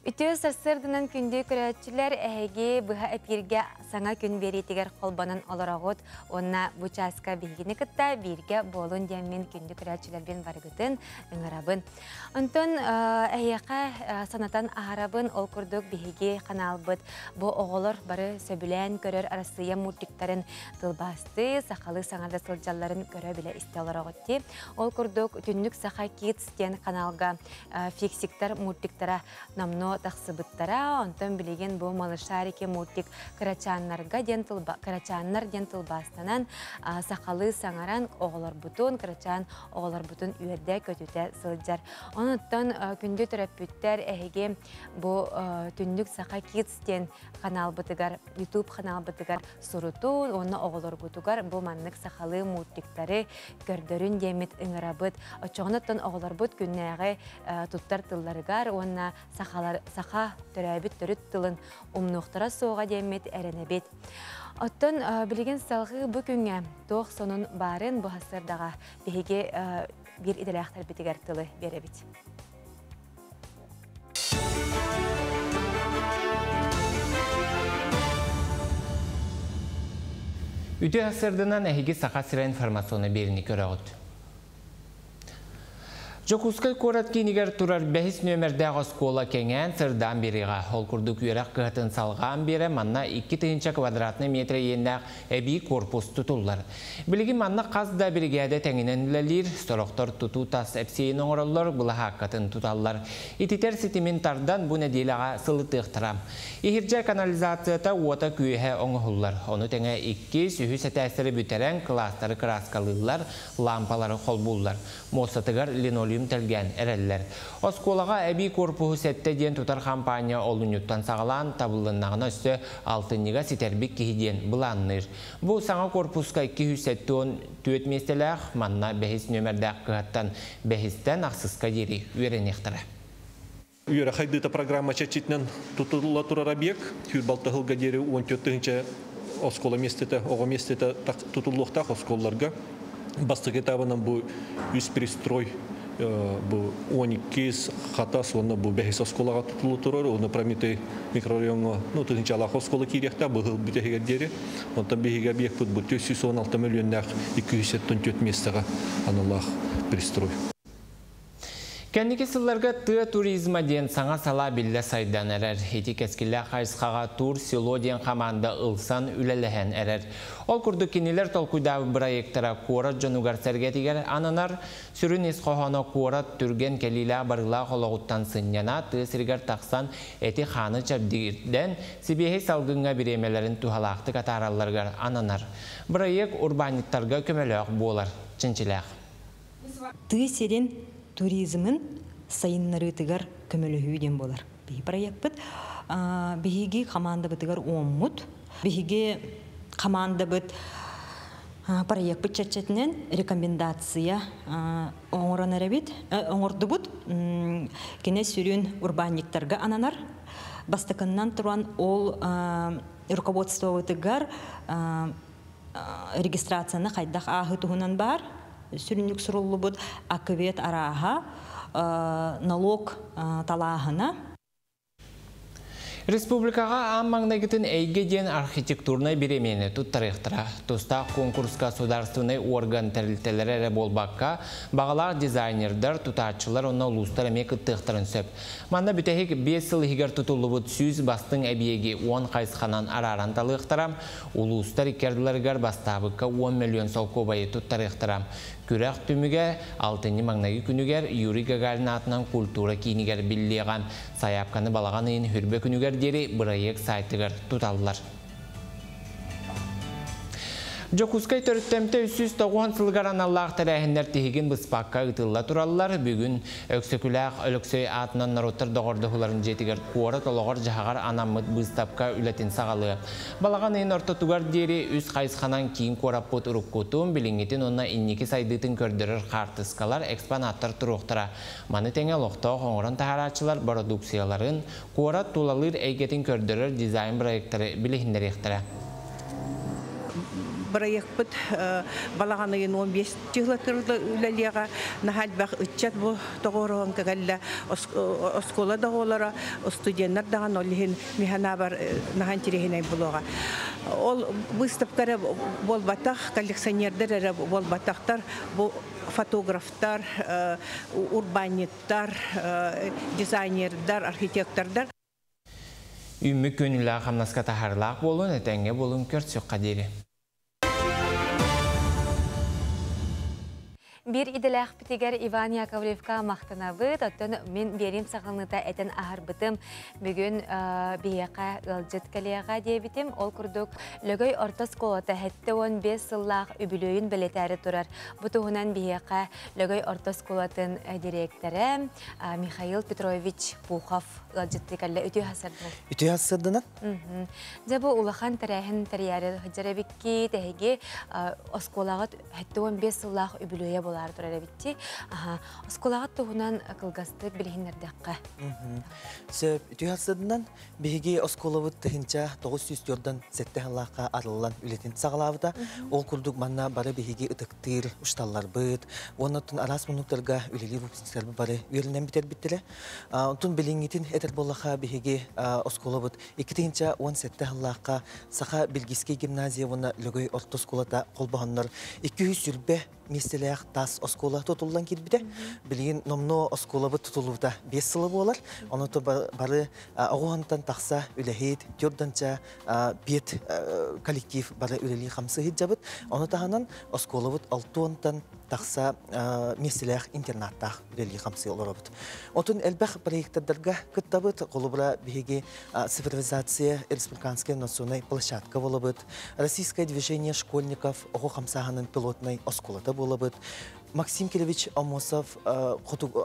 Үтүө сарсыарданан күндү көрөөччүлэр, эһиги быһа эпииргэ саҥа күн биэриитигэр холбонон олороҕут уонна бу чааска биһигини кытта бииргэ буолун диэммин күндү көрөөччүлэрбин барыгытын ыҥырабын. Онтон эһиэхэ санатан аһарабын, ол курдук биһиги ханаалбыт бу оҕолор бары сөбүлээн көрөр Арассыыйа мультиктарын тылбаастыы, сахалыы саҥарда сылдьалларын көрө-билэ истэ олороҕут дии. Ол курдук Түннүк Саха Kids диэн каналга фиксиктар мультиктара номнуо тахсыбыттара. Онтон билигин бу Малышарики мультик кырачааннарга диэн тылба кырачааннар диэн тылбаастанан сахалыы саҥаран оҕолорбутун, кырачаан оҕолорбутун үөрдэ-көтүтэ сылдьар. Онуттан күндү төрөппүттэр эһиги бу Түннүк Саха Kids диэн каналбытыгар, YouTube каналбытыгар сурутун уонна оҕолоргутугар бу маннык сахалыы мультиктары көрдөрүн диэммит ыҥырабыт. Оччоҕуна оҕолорбут күннээҕи туттар тылларыгар уонна сахалар саха төрөөбүт төрүт тылын умнуохтара суоҕа диэммит эрэнэбит. Оттон билигин салҕыы бу күҥҥэ туох сонун баарын бу сарсыардаҕа биһиги биир идэлээхтэрбитигэр тылы биэрэбит. Үтүө сарсыарданан эһиги Саха сирэ информационнай биэриини көрөҕүт. Дьокуускай куорат киинигэр турар бэһис нүөмэрдээх оскуола кэҥээн сырдаан биэриэҕэ. Ол курдук үөрэх кыһатын салҕаан биэрэ манна 2000 квадратнай метр иэннээх эбии корпус тутуллар. Билигин манна хас да биригээдэ тэҥинэн үлэлиир, сорохтор тутуу тас эпсиэйин оҥороллор, былаһааккатын туталлар. Ититэр ситимин тардан бу нэдиэлэҕэ сылытыахтара. Иһирдьэ канализацията уота-күөһэ оҥоһуллар. Ону тэҥэ иккис, үһүс этээстэри бүтэрэн кылаастары кырааскалыыллар, лаампалары холбууллар. Муостатыгар линолеум тэлгээн эрэллэр. Оскуолаҕа эбии корпуһу сэттэ диэн тутар хампаанньа олунньуттан саҕалаан табыллыннаҕына өссө алтынньыга ситэрбит киһи диэн былаанныыр. Бу саҥа корпуска 274 миэстэлээх, манна бэһис нүөмэрдээх кыһаттан бэһистэн ахсыска диэри үөрэниэхтэрэ. Үөрэх хайдыыта программа чэрчитинэн тутулла турар объект. Түүр сылга диэри 14 тыһыынча оскуола миэстэтэ, оҕо миэстэтэ тутуллуохтаах оскуолаларга. Бастакы этабынан бу үс пристрой бу 12 Хатас уонна бу бэһис оскуолаҕа тутулла турар, уонна Прометей микрорайоҥҥа ну тыһыынчалаах оскуола киириэхтээх быһыл бүтэһигэр диэри. Онтон биһиги объекпыт бу 416 миллионнаах 274 миэстэҕэ аналлаах пристрой. Кэнники сылларга тыа туризма диэн саҥа салаа биллэ сайдан эрэр. Ити кэскиллээх хайысхаҕа Тур село диэн хамаанда ылсан үлэлэһэн эрэр. Ол курдук кинилэр толкуйдаабыт бырайыактара куорат дьонугар-сэргэтигэр ананар. Сүрүн ис хоһооно куорат түргэн кэлиилээх-барыылаах олоҕуттан сынньана, тыа сиригэр тахсан эти-хааны чэбдигирдэн, сибиэһэй салгыҥҥа бириэмэлэрин туһалаахтык атааралларыгар ананар. Бырайыак урбаанньыттарга көмөлөөх буолар чинчилээх. Тыа сирин туризмын сайыннарыытыгар көмөлөһүү диэн буолар. Биһи проекпыт. Биһиги хамаандабытыгар уоммут. Биһиги хамаандабыт проекпыт чэрчитинэн рекомендация оҥорон эрэбит, оҥордубут. Кини сүрүн урбаанньыктарга ананар. Бастакыннан туран ол руководствобытыгар регистрацияны хайдах ааһыы туһунан баар сүрүннүк суруллубут аквет арааһа, налог талааһына. Республикаҕа аан маҥнайгытын Эйгэ диэн архитектурнай бириэмийэни туттарыахтара. Тустаах куонкуруска судаарыстыбаннай уорган тэрилтэлэрэ эрэ буолбакка, баҕалаах дизайнердар, тутааччылар уонна улуустар эмиэ кыттыахтарын сөп. Манна бүтэһик 5 сыл иһигэр тутуллубут 100 бастыҥ эбийиэги 10 хайысханан арааран талыахтара. Улуустар икки ардыларыгар бастаабыкка 10 мөлүйүөн солкуобайы туттарыахтара. Күрэх түмүгэ алтынньы маҥнайгы күнүгэр Юрий Гагарин аатынан культура киинигэр биллиэҕэ. Сайаапканы балаҕан ыйын хүрбэ күнүгэр диэри бырайыак сайтыгар туталлар. Дьокуускай төрүттэмтэ 390 сылыгар аналлаах тэрээһиннэр тиһигин быспакка ыытылла тураллар. Бүгүн Өксөкүлээх Өлөксөй аатынан норуоттар доҕордоһууларын дьиэтигэр куорат олоҕор-дьаһаҕар анаммыт быыстапка үлэтин саҕалыа. Балаҕан ыйын ортотугар диэри үс хайысханан киин куораппыт уруккутун, билиҥҥитин уонна инники сайдыытын көрдөрөр хаартыскалар, экспонаттар туруохтара. Маны тэҥэ олохтоох оҥорон таһаарааччылар бородууксуйаларын, куорат тулалыыр эйгэтин көрдөрөр дизайн-бырайыактары билиһиннэриэхтэрэ. Бырайыакпыт балаҕан ыйын 15 чыһыла үлэлиэҕэ. Наһаа элбэх ыччат бу тоҕуоруһан кэллэ. Оскуола да оҕолоро, студеннар даҕаны ол иһин миһанаабар наһаа интэриэһинэй буолуоҕа. Ол выставка эрэ буолбатах, коллекционердар эрэ буолбатахтар, бу фотографтар, урбаанньыттар, дизайнердар, архитектордар. Үүммүт күн үлэҕэ-хамнаска таһаарыылаах буолун, этэҥҥэ буолун, көрсүөххэ диэри. Биир идэлээхпитигэр Иван Яковлевка махтанабыт. Оттон мин биэриим саҕаланыыта этэн аһарбытым. Бүгүн биһиэхэ ыалдьыт кэлиэҕэ диэбитим. Ол курдук Лөгөй орто оскуолата 75 сыллаах үбүлүөйүн бэлиэтээри турар. Бу туһунан биһиэхэ Лөгөй орто оскуолатын дириэктэрэ Михаил Петрович Пухов ыалдьыттыы кэллэ. Үтүө сарсыарданан. Үтүө сарсыарданан. Дьэ бу улахан тэрээһин тэрийээри сылдьар эбиккит. Эһиги оскуолаҕыт 75 сыллаах үбүлүөйэ буолаары турар эбитти. Оскуолаҕыт туһунан кылгастык билиһиннэрдэххэ. Сөп, үтүө сарсыарданан. Биһиги оскуолабыт 1997 сыллаахха арыллан үлэтин саҕалаабыта. Ол курдук манна бары биһиги ытыктыыр учталларбыт, уонна араас муннуктарга үлэлиир выпускниктарбыт бары үөрэнэн бүтэрбиттэрэ. Онтон билиҥҥитин этэр буоллахха биһиги оскуолабыт 2017 сыллаахха Саха Бельгийскэй гимназия уонна Лөгөй орто оскуолата холбоһоннор 220 миэстэлээх таас оскуола тутуллан киирбитэ. Билигин номнуо оскуолабыт тутуллубута 5 сыла буолар. Ону бары оҕуһантан тахса үлэһит, төрдөнчө пет коллектив бары үлэлии хамсы сылдьабыт. Ону таһынан оскуолабыт 6 тахса миэстэлээх интернаттаах үлэлии хамсы олоробут. Отун элбэх проектордарга кыттабыт. Холобура биһиги цифровизация республиканская национальная площадка болобыт. Российское движение школьников оҕо хамсааһынын пилотнай оскуолата буолабыт. Максим Кириллович Аммосов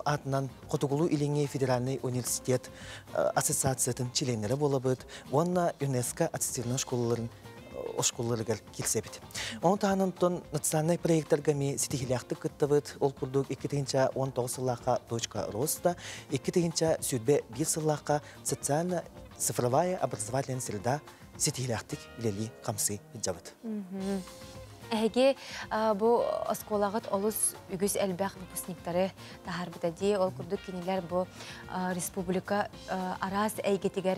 атынан Хотугулуу-Илиҥҥи федеральный университет ассоциациятын чилиэннэрэ буолабыт уонна ЮНЕСКО ассоциированный школаларын оскуолаларыгар киирсэбит. Ону таһынан национальнай проекттарга ми ситиһилээхтик кыттабыт. Ол курдук 2019 сыллаахха «Точка роста», 2021 сыллаахха «Социально-цифровая образовательная среда» ситиһилээхтик үлэлии хамсыы сылдьабыт. Эһиги бу оскуолаҕыт олус үгүс элбэх выпускниктары таһаарбыта дии. Ол курдук кинилэр бу республика араас эйгэтигэр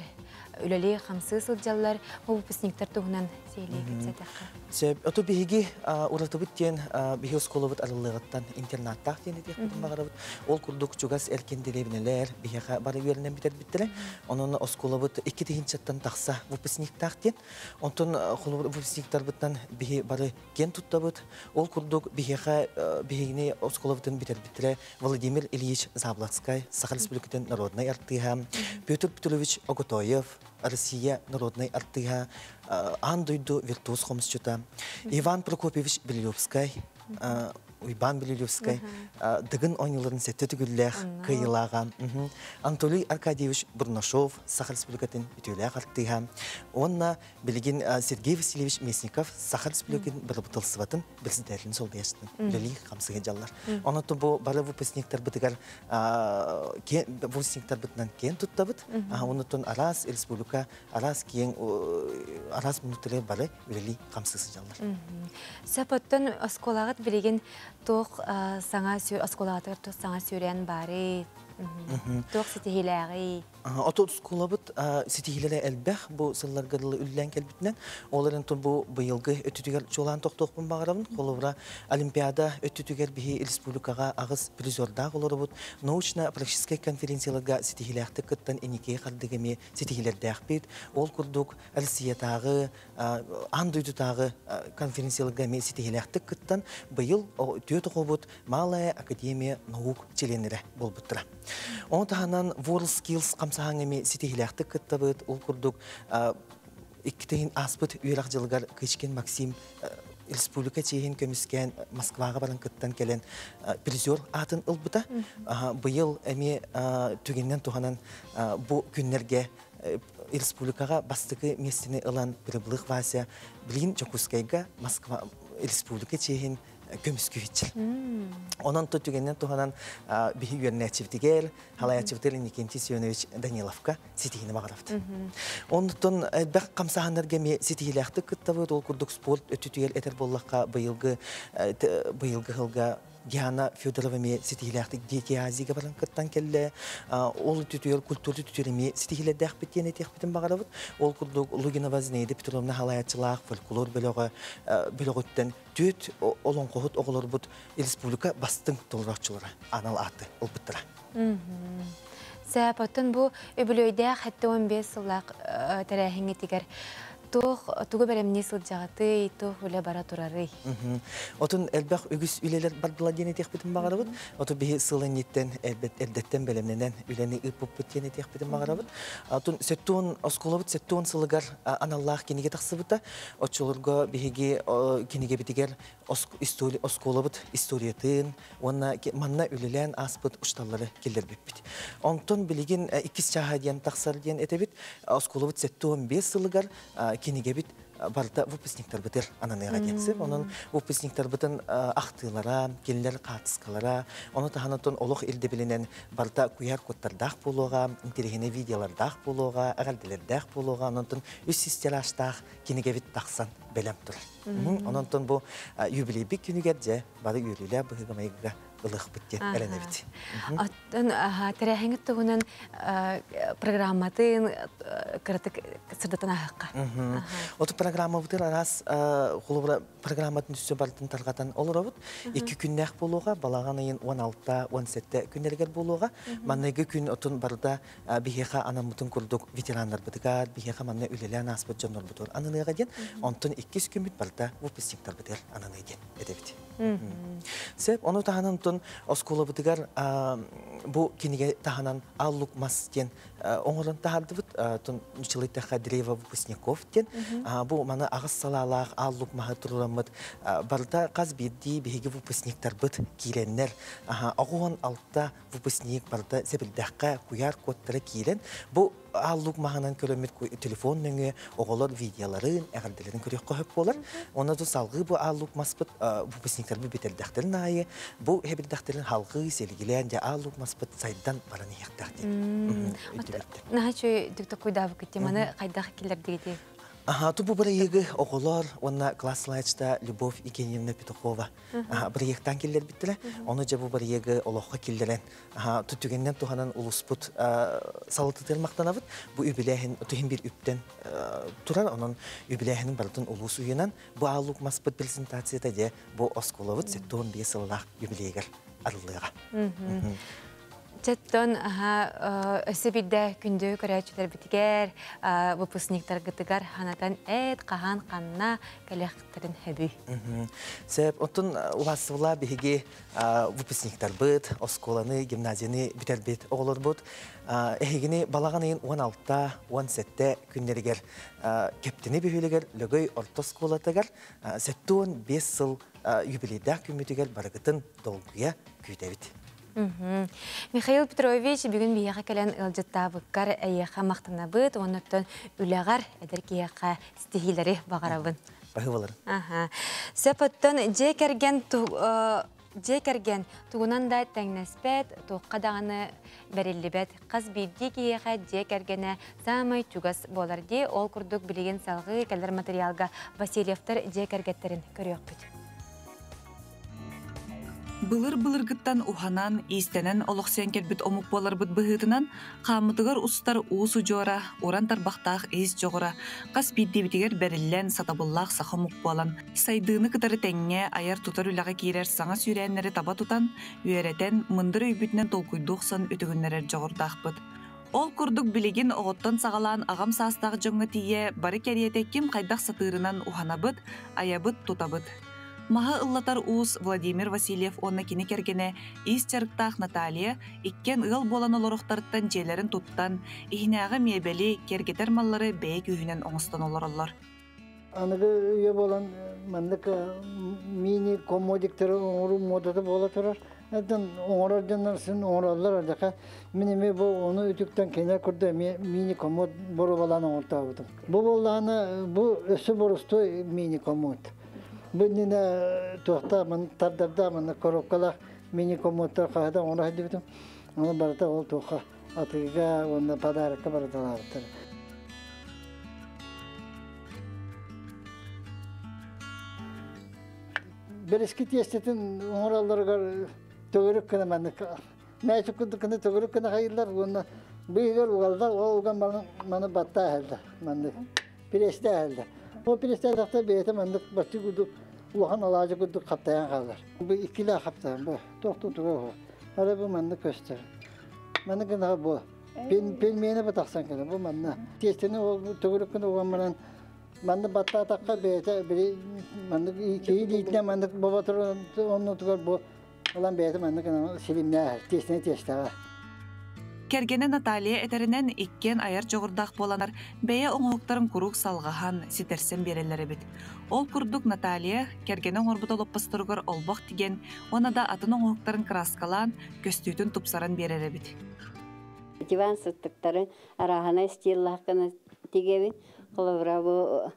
үлэлии хамсыы сылдьаллар. Бу выпускниктар туһунан Сиһилии кэпсэтиэххэ. Сөп. Оту биһиги уратыбыт диэн биһи оскуолабыт арыллыаҕыттан интернаттаах диэн этиэхпитин баҕарабыт. Ол курдук чугас эркин дэриэбинэлэр биһиэхэ бары үөрэнэн бүтэрбиттэрэ. Онон оскуолабыт 2 тыһыынчаттан тахса выпускниктаах диэн. Онтон холобур выпускниктарбыттан биһи бары киэн туттабыт. Ол курдук биһиэхэ биһигини оскуолабытын бүтэрбиттэрэ Владимир Ильич Заблацкай, Саха Республикатын народнай артыыһа, Петр Петрович Оготоев, Россия народнай артыыһа, аан дойду виртуоз хомусчута, Иван Прокопьевич Белилевскай, Уйбаан Белилевскай, Дыгын оонньууларын сэттэ төгүллээх кыайыылааҕа, Анатолий Аркадьевич Бурнашов, Саха Республикатын үтүөлээх артыыһа, уонна билигин Сергей Васильевич Местников Саха Республикатын бырабыыталыстыбатын председателин солбуйааччытын үлэлии хамсыы дьаллар. Онон бу бары выпускниктарбытыгар выпускниктарбытынан киэн туттабыт. Онутун араас республика, араас киэҥ араас муннуктары бары үлэлии хамсыы сылдьаллар. Сөп оттон оскуолаҕыт билигин туох саҥа оскуолаҕытыгар туох саҥа сүүрээн баарый? Туох ситиһиилээҕий? Отут оскуолабыт ситиһиилэрэ элбэх бу сылларга дылы үллээн кэлбитинэн, ол эрэн бу быйылгы өттүтүгэр чуолаан тохтуохпун баҕарабын. Холобура, Олимпиада өттүтүгэр биһи республикаҕа аҕыс призердаах олоробут. Научно-практическай конференцияларга ситиһиилээхтик кыттан инникигэ хардык эмиэ ситиһиилэрдээхпит. Ол курдук Россиятааҕы, аан дойдутааҕы конференцияларга эмиэ ситиһиилээхтик кыттан, быйыл түөрт оҕобут Малая академия наук чилиэннэрэ буолбуттара. Ону таһынан WorldSkills хамсаһаҥ эми ситиһилээхтик кыттабыт. Ол курдук иккитин ааспыт үөрэх дьылыгар Кычкин Максим республика чиэһин көмүскээн Москваҕа баран кыттан кэлэн призер аатын ылбыта. Быйыл эмиэ түгэнинэн туһанан бу күннэргэ республикаҕа бастакы миэстэни ылан Прибылых Вася билигин Дьокуускайга Москва республика чиэһин көмүскүүччил. Онон то түгэнинэн туһанан биһи үөрэнээччибитигэр, халаяччыбытыгар Иннокентий Семенович Даниловка ситиһиини баҕарабыт. Онтон элбэх хамсааһыннарга эмиэ ситиһиилээхтик кыттабыт. Ол курдук спорт өттүтүгэр этэр буоллахха быйылгы быйылгы сылга Диана Федорова эмиэ ситиһиилээхтик Дети Азияга баран кыттан кэллэ. Ол өттүтүгэр культура өттүтүгэр эмиэ ситиһиилэрдээхпит диэн этиэхпитин баҕарабыт. Ол курдук Лугинова Зинаида Петровна халаяччылаах фольклор бөлөҕө бөлөҕүттэн түөрт олоҥхоһут оҕолорбут республика бастыҥ толорооччулара анал ааты ылбыттара. Сөп, оттон бу үбүлүөйдээх 75 сыллаах тэрээһиҥҥитигэр туох тугу бэлэмнии сылдьаҕытый, туох үлэ бара турарый? Отун элбэх үгүс үлэлэр бардыла диэн этиэхпитин баҕарабыт. Оту биһи сыл инниттэн эрдэттэн бэлэмнэнэн үлэни ыыппыппыт диэн этиэхпитин баҕарабыт. Отун 70 оскуолабыт 70 сылыгар аналлаах кинигэ тахсыбыта. Оччолорго биһиги кинигэбитигэр оскуолабыт историятын уонна манна үлэлээн ааспыт учууталлары киллэрбиппит. Онтон билигин иккис чааһа диэн тахсар диэн этэбит. Оскуолабыт 75 сылыгар кинигэбит барыта выпускниктарбытыр ананыаҕа диэн сөп. Онон выпускниктарбытын ахтыылара, кинилэр хаартыскалара, ону таһынан олох ирдэбилинэн барыта куйаар кодтардаах буолуоҕа, интэриэһинэй видеолардаах буолуоҕа, эҕэрдэлэрдээх буолуоҕа, онон үс тиражтаах кинигэбит тахсан бэлэм турар. Онон бу юбилейбит күнүгэр дьэ бары үөрүүлээх быһыыга-майгыга ылыахпыт диэн эрэнэбит. Оттон тэрээһиҥҥит туһунан программатын кыратык сырдатан ааһыахха. Оту программабытыр араас холобура программатын түсө барытын тарҕатан олоробут. Икки күннээх буолуоҕа, балаҕан ыйын 16-17 күннэригэр буолуоҕа. Манныгы күн отун барыта биһиэхэ анаммытын курдук ветераннарбытыгар, биһиэхэ манна үлэлээн ааспыт дьоннорбутугар ананыаҕа диэн, онтон иккис күммүт барыта выпускниктарбытыгар ананыа диэн этэбит. Сөп, ону таһынан онтон оскуолабытыгар бу кинигэ таһынан Аллук мас диэн оҥорон таһаардыбыт. Тон нучалыйтаха древо выпускников диэн. Бу маны аҕыс салаалаах Аллук маһы турураммыт барыта хас биирдии биһиги выпускниктарбыт киирэннэр 86 выпускник барыта сэбирдэххэ куйаар кодтара киирэн бу ааллук маһынан көрөммүт телефон нөҥүө оҕолор видеоларын, эҕэрдэлэрин көрүөххэ сөп буолар. Онно ту салгыы бу ааллук маспыт выпускниктарбыт бүтэрдэхтэрин аайы бу хэбирдэхтэрин халгыы силигилээн дьэ ааллук маспыт сайдан баран иһиэхтээх диэн. Наһаа үчүгэй дык токуйдаабыккыт маны хайдах киллэрдигитий? Аха, ту бу бырайыгы оҕолор уонна класс салайааччыта Любовь Евгеньевна Петухова бырайыактаан киллэрбиттэрэ. Ону дьэ бу бырайыгы олоххо киллэрэн, ту түгэннэн туһанан улуспут салалтытыгар махтанабыт. Бу үбүлээһин туһин бир үптэн турар, онон үбүлээһинин барытын улуус уйунан бу ааллук маспыт презентацията дьэ бу оскуолабыт 75 сыллаах юбилейгар арыллыаҕа. Четтон өссө бирдэ күндү көрөөччүлэрбитигэр, выпускниктаргытыгар ханатан эт, хаһан, ханна кэлэхтэрин хөбүй. Сеп, оттон улассыбыла биһиги выпускниктарбыт, оскуоланы, гимназияны бүтэрбит оҕолорбут эһигини балаҕан ыйын 16, 17 күннэригэр Кэптини бөһүөлэгэр Лөгөй орто оскуолатыгар 75 сыл юбилейдаах күммүтүгэр барыгытын долгуйа күүтэбит. Михаил Петрович, бүгүн биһиэхэ кэлэн ыалдьыттаабыккар эйиэхэ махтанабыт, оннуттан үлэҕэр эдэр киһиэхэ ситиһиилэри баҕарабын. Баһыыбаларын. Сөп оттон дьиэ кэргэн дьиэ кэргэн тугунан да тэҥнэспэт, туохха даҕаны бэриллибэт. Хас биирдии киһиэхэ дьиэ кэргэнэ саамай чугас буолар дии. Ол курдук билигин салҕыы кэлэр материалга Васильевтар дьиэ кэргэттэрин көрүөхпүт. Былыр-былыргыттан уһанан, иистэнэн олохсуйан кэлбит омук буоларбыт быһыытынан, хааммытыгар устар уус удьуора, уран тарбахтаах иис дьоҕура хас биирдиибитигэр бэриллэн, сатабыллаах саха омук буолан, сайдыыны кытары тэҥҥэ айар-тутар үлэҕэ киирэр саҥа сүүрээннэри таба тутан, үөрэтэн, мындыр өйбүтүнэн толкуйдуу охсон үтүгүннэрэр дьоҕурдаахпыт. Ол курдук билигин оҕоттон саҕалаан аҕам саастаах дьоҥҥо тиийэ бары кэриэтэ ким хайдах сатыырынан уһанабыт, айабыт-тутабыт. Маһы ыллатар уус Владимир Васильев уонна кини кэргэнэ иис дьарыктаах Наталья иккиэн ыал буолан олоруохтарыттан дьиэлэрин туттан, иһинээҕи миэбэли, киэргэтэр маллары бэйэ күүһүнэн оҥостон олороллор. Аныгы үйэ буолан маннык мини комодиктары оҥоруу муодата буола турар. Оттон оҥорор дьоннор син оҥороллор ардыха. Мин эмиэ бу ону үтүктэн кинилэр курдук эмиэ мини комод боруобалаан оҥортообутум. Бу буоллаҕына бу өссө боростуой мини комод. Бу иннинэ туохтаах маны тардардаах маннык коробкалаах мини комодтар хаһыта оҥоро сылдьыбытым. Ону барыта ол туохха атыыга уонна подарокка барыталаабыттар. Бэрэски тиэстэтин оҥороллоругар төгүрүк гына маннык мээчик курдук гына төгүрүк гына хайыыллар уонна быыһыгар угаллар, ол уган маны, маны баттаа иһэллэр маннык пресстээ иһэллэр. Ол пресстээтэхтэ бэйэтэ маннык баччы курдук улахан алаадьы курдук хаптайан хаалар. Бу иккилээх хаптайан бу туох тутуга уһу. Ара бу маннык көстөр. Маннык гынаҕа бу пельмени бу тахсан кэлэр бу манна. Тиэстэни ол төгүрүк гына уган баран манны баттаатахха бэйэтэ били маннык киһи илиитинэн маннык боботур оннутугар бу ылан бэйэтэ маннык силимнээх тиэстэни тиэстэҕэ. Кэргэнэ Наталья этэринэн, иккиэн айар дьоҕурдаах буоланар, бэйэ оҥоһуктарын куруук салҕаһан, ситэрсэн биэрэллэр эбит. Ол курдук Наталья кэргэнэ оҥорбут олоппосторугар олбох тигэн уонна да атын оҥоһуктарын кырааскалаан, көстүүтүн тупсаран биэрэр эбит. Диван сыттыктарын арааһынай стиллаах гына тигэбин. Холобура бу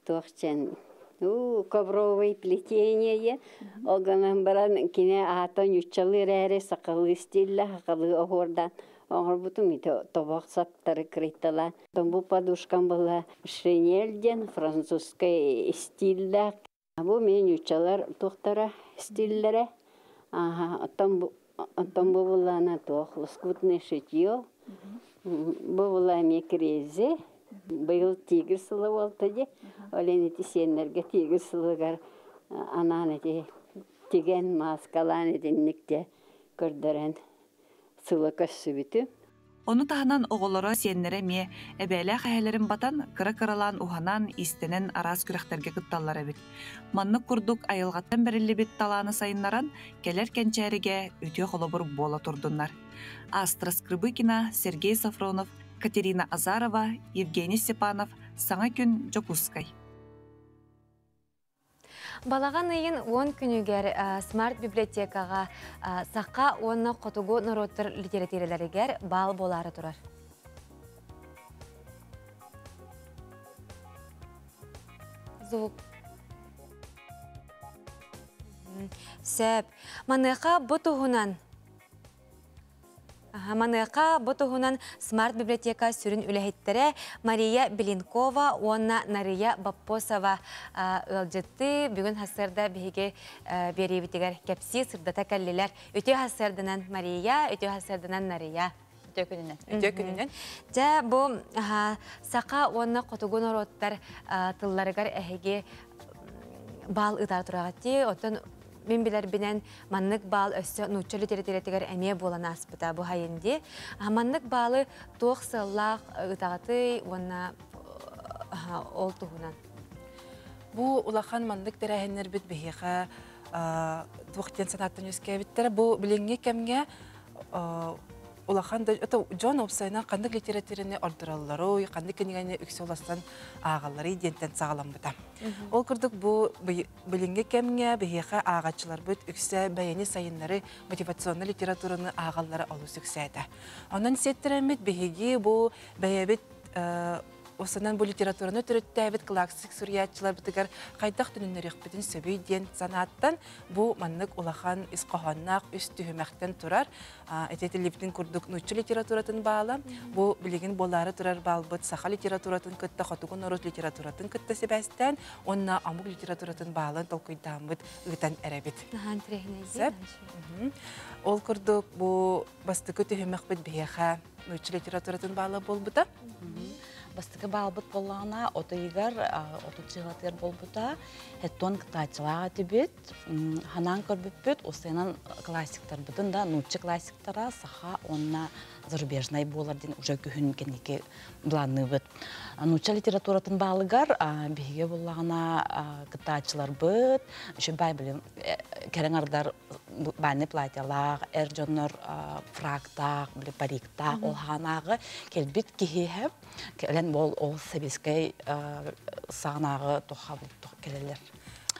туох чэн ковровый плетение ол гынан баран кини аата ньуччалыы эрээри сахалыы стиллэ сахалыы оһуордаан оҥорбутум ити тобох саптары кырыйталаан бу подушкам была шинель диэн французскай стиллээх бу мин ньуччалар туохтара стиллэрэ оттон оттон бу буллаана туох лоскутное шитье бу була эмиэ кириэзи Быйыл тигр сыла буолта дии. Ол иһин ити сиэннэргэ тигр сылыгар анаан ити тигэн, мааскалаан итинник дьэ көрдөрөн сыла көрсүбүтүм. Ону таһынан оҕолоро, сиэннэрэ эмиэ эбээлээх эһэлэрин батан, кыра-кыралаан уһанан, иистэнэн араас күрэхтэргэ кытталлар эбит. Маннык курдук айылҕаттан бэриллибит талааны сайыннаран, кэлэр кэнчээригэ үтүө холобур буола турдуннар. Астра Скрыбыкина, Сергей Софронов, Катерина Азарова, Евгений Степанов, Саҥа күн, Дьокуускай. Балаҕан ыйын 10 күнүгэр Смарт библиотекаҕа саха уонна хотугу норуоттар литэрэтиирэлэригэр баал буолаары турар. Звук. Сөп. Маныаха бу туһунан. Маныаха бу туһунан Смарт библиотека сүрүн үлэһиттэрэ Мария Беленкова уонна Нария Боппосова ыалдьытты бүгүн хассыарда биһиги биэриибитигэр кэпсии сырдата кэллилэр. Үтүө хассыарданан Мария, үтүө хассыарданан Нария. Үтүө күнүнэн. Үтүө күнүнэн. Дьэ бу саха уонна хотугу норуоттар тылларыгар эһиги баал ытаа тураҕытти. Оттон мин билэрбинэн маннык баал өссө нуучча литературатыгар эмиэ буолан ааспыта бу хайын дии. Маннык баалы туох сыаллаах ытаҕытый уонна ол туһунан? Бу улахан маннык тэрээһиннэрбит биһиэхэ туох диэн санааттан үөскээбиттэрэ. Бу билиҥҥи кэмҥэ улахан да дьон уопсайынан ханнык литератураны ордороллоруй, ханнык кинигэни үксэ уластан ааҕалларый диэнтэн саҕаламмыта. Ол курдук бу билиҥҥи кэмҥэ биһиэхэ ааҕааччыларбыт үксэ бэйэни сайыннары мотивационнай литератураны ааҕаллара олус үксээтэ. Онон сиэттэрэммит биһиги бу бэйэбит Осанан бу литератураны төрүттээбит классик суруйааччыларбытыгар хайдах төнүннэриэхпитин сөбүй диэн санааттан бу маннык улахан ис хоһоонноох үс түһүмэхтэн турар этитиллибитин курдук нуучча литературатын баала бу билигин буолаары турар баалбыт саха литературатын кытта хотугу норуот литературатын кытта сибээстээн уонна омук литературатын баалын толкуйдааммыт ыытан эрэбит. Сөп. Ол курдук бу бастакы түһүмэхпит биһиэхэ нуучча литературатын баала буолбута. Бастакы баалбыт буоллаҕына от ыйыгар отут чыһылатыгар буолбута. Хеттон кытааччылаах этибит. Ханаан көрбүппүт, усайынан классиктарбытын да нуучча классиктара саха уонна зарубежнай буолар диэн уже күһүн кэнники былаанныыбыт. Нуучча литературатын баалыгар биһиги буллаҕына кыттааччыларбыт, еще бай блин кэрэҥ ардар баанный платьялаах, эр дьоннор фрактаах, били париктаах, ол хаанааҕы кэлбит киһиэхэ кэлэн бол ол сэбиэскэй саҕанааҕы туха кэлэлэр.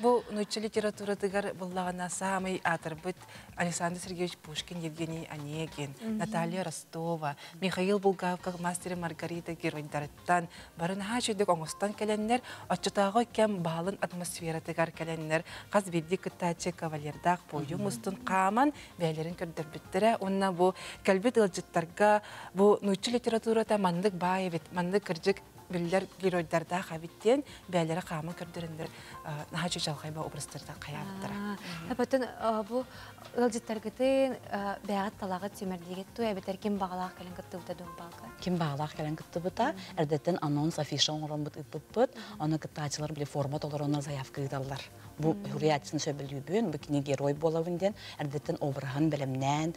Бу нуучча литературатыгар буллаҕына саамай аатырбыт Александр Сергеевич Пушкин, Евгений Онегин, Наталья Ростова, Михаил Булгаков мастер Маргарита геройдарыттан бары наһаа үчүгдүк оҥостон кэлэннэр, оччотооҕу кэм баалын атмосфератыгар кэлэннэр, хас биирдии кыттааччы кавалердаах буойу мустун хааман бэйэлэрин көрдөрбүттэрэ. Уонна бу кэлбит ыалдьыттарга бу нуучча литературата маннык баай эбит, маннык кырдьык биллэр геройдардаах эбит диэн бэйэлэрэ хааман көрдөрөннөр наһаа чычалхайба образтардан хайаабыттара. Эпэтин бу ыалдьыттаргытын бэйэҕит талаҕыт сүмэрдиигит ту эбэтэр ким баҕалаах кэлэн кыттыбыта дуу баалга? Ким баҕалаах кэлэн кыттыбыта, эрдэттэн анонс афиша оҥороммут ыыппыппыт, ону кыттааччылар били форма толоронно заявка ыыталлар. Бу суруйааччыны сөбүлүүбүн, бу кини герой буолабын диэн эрдэттэн обраһын бэлэмнээн,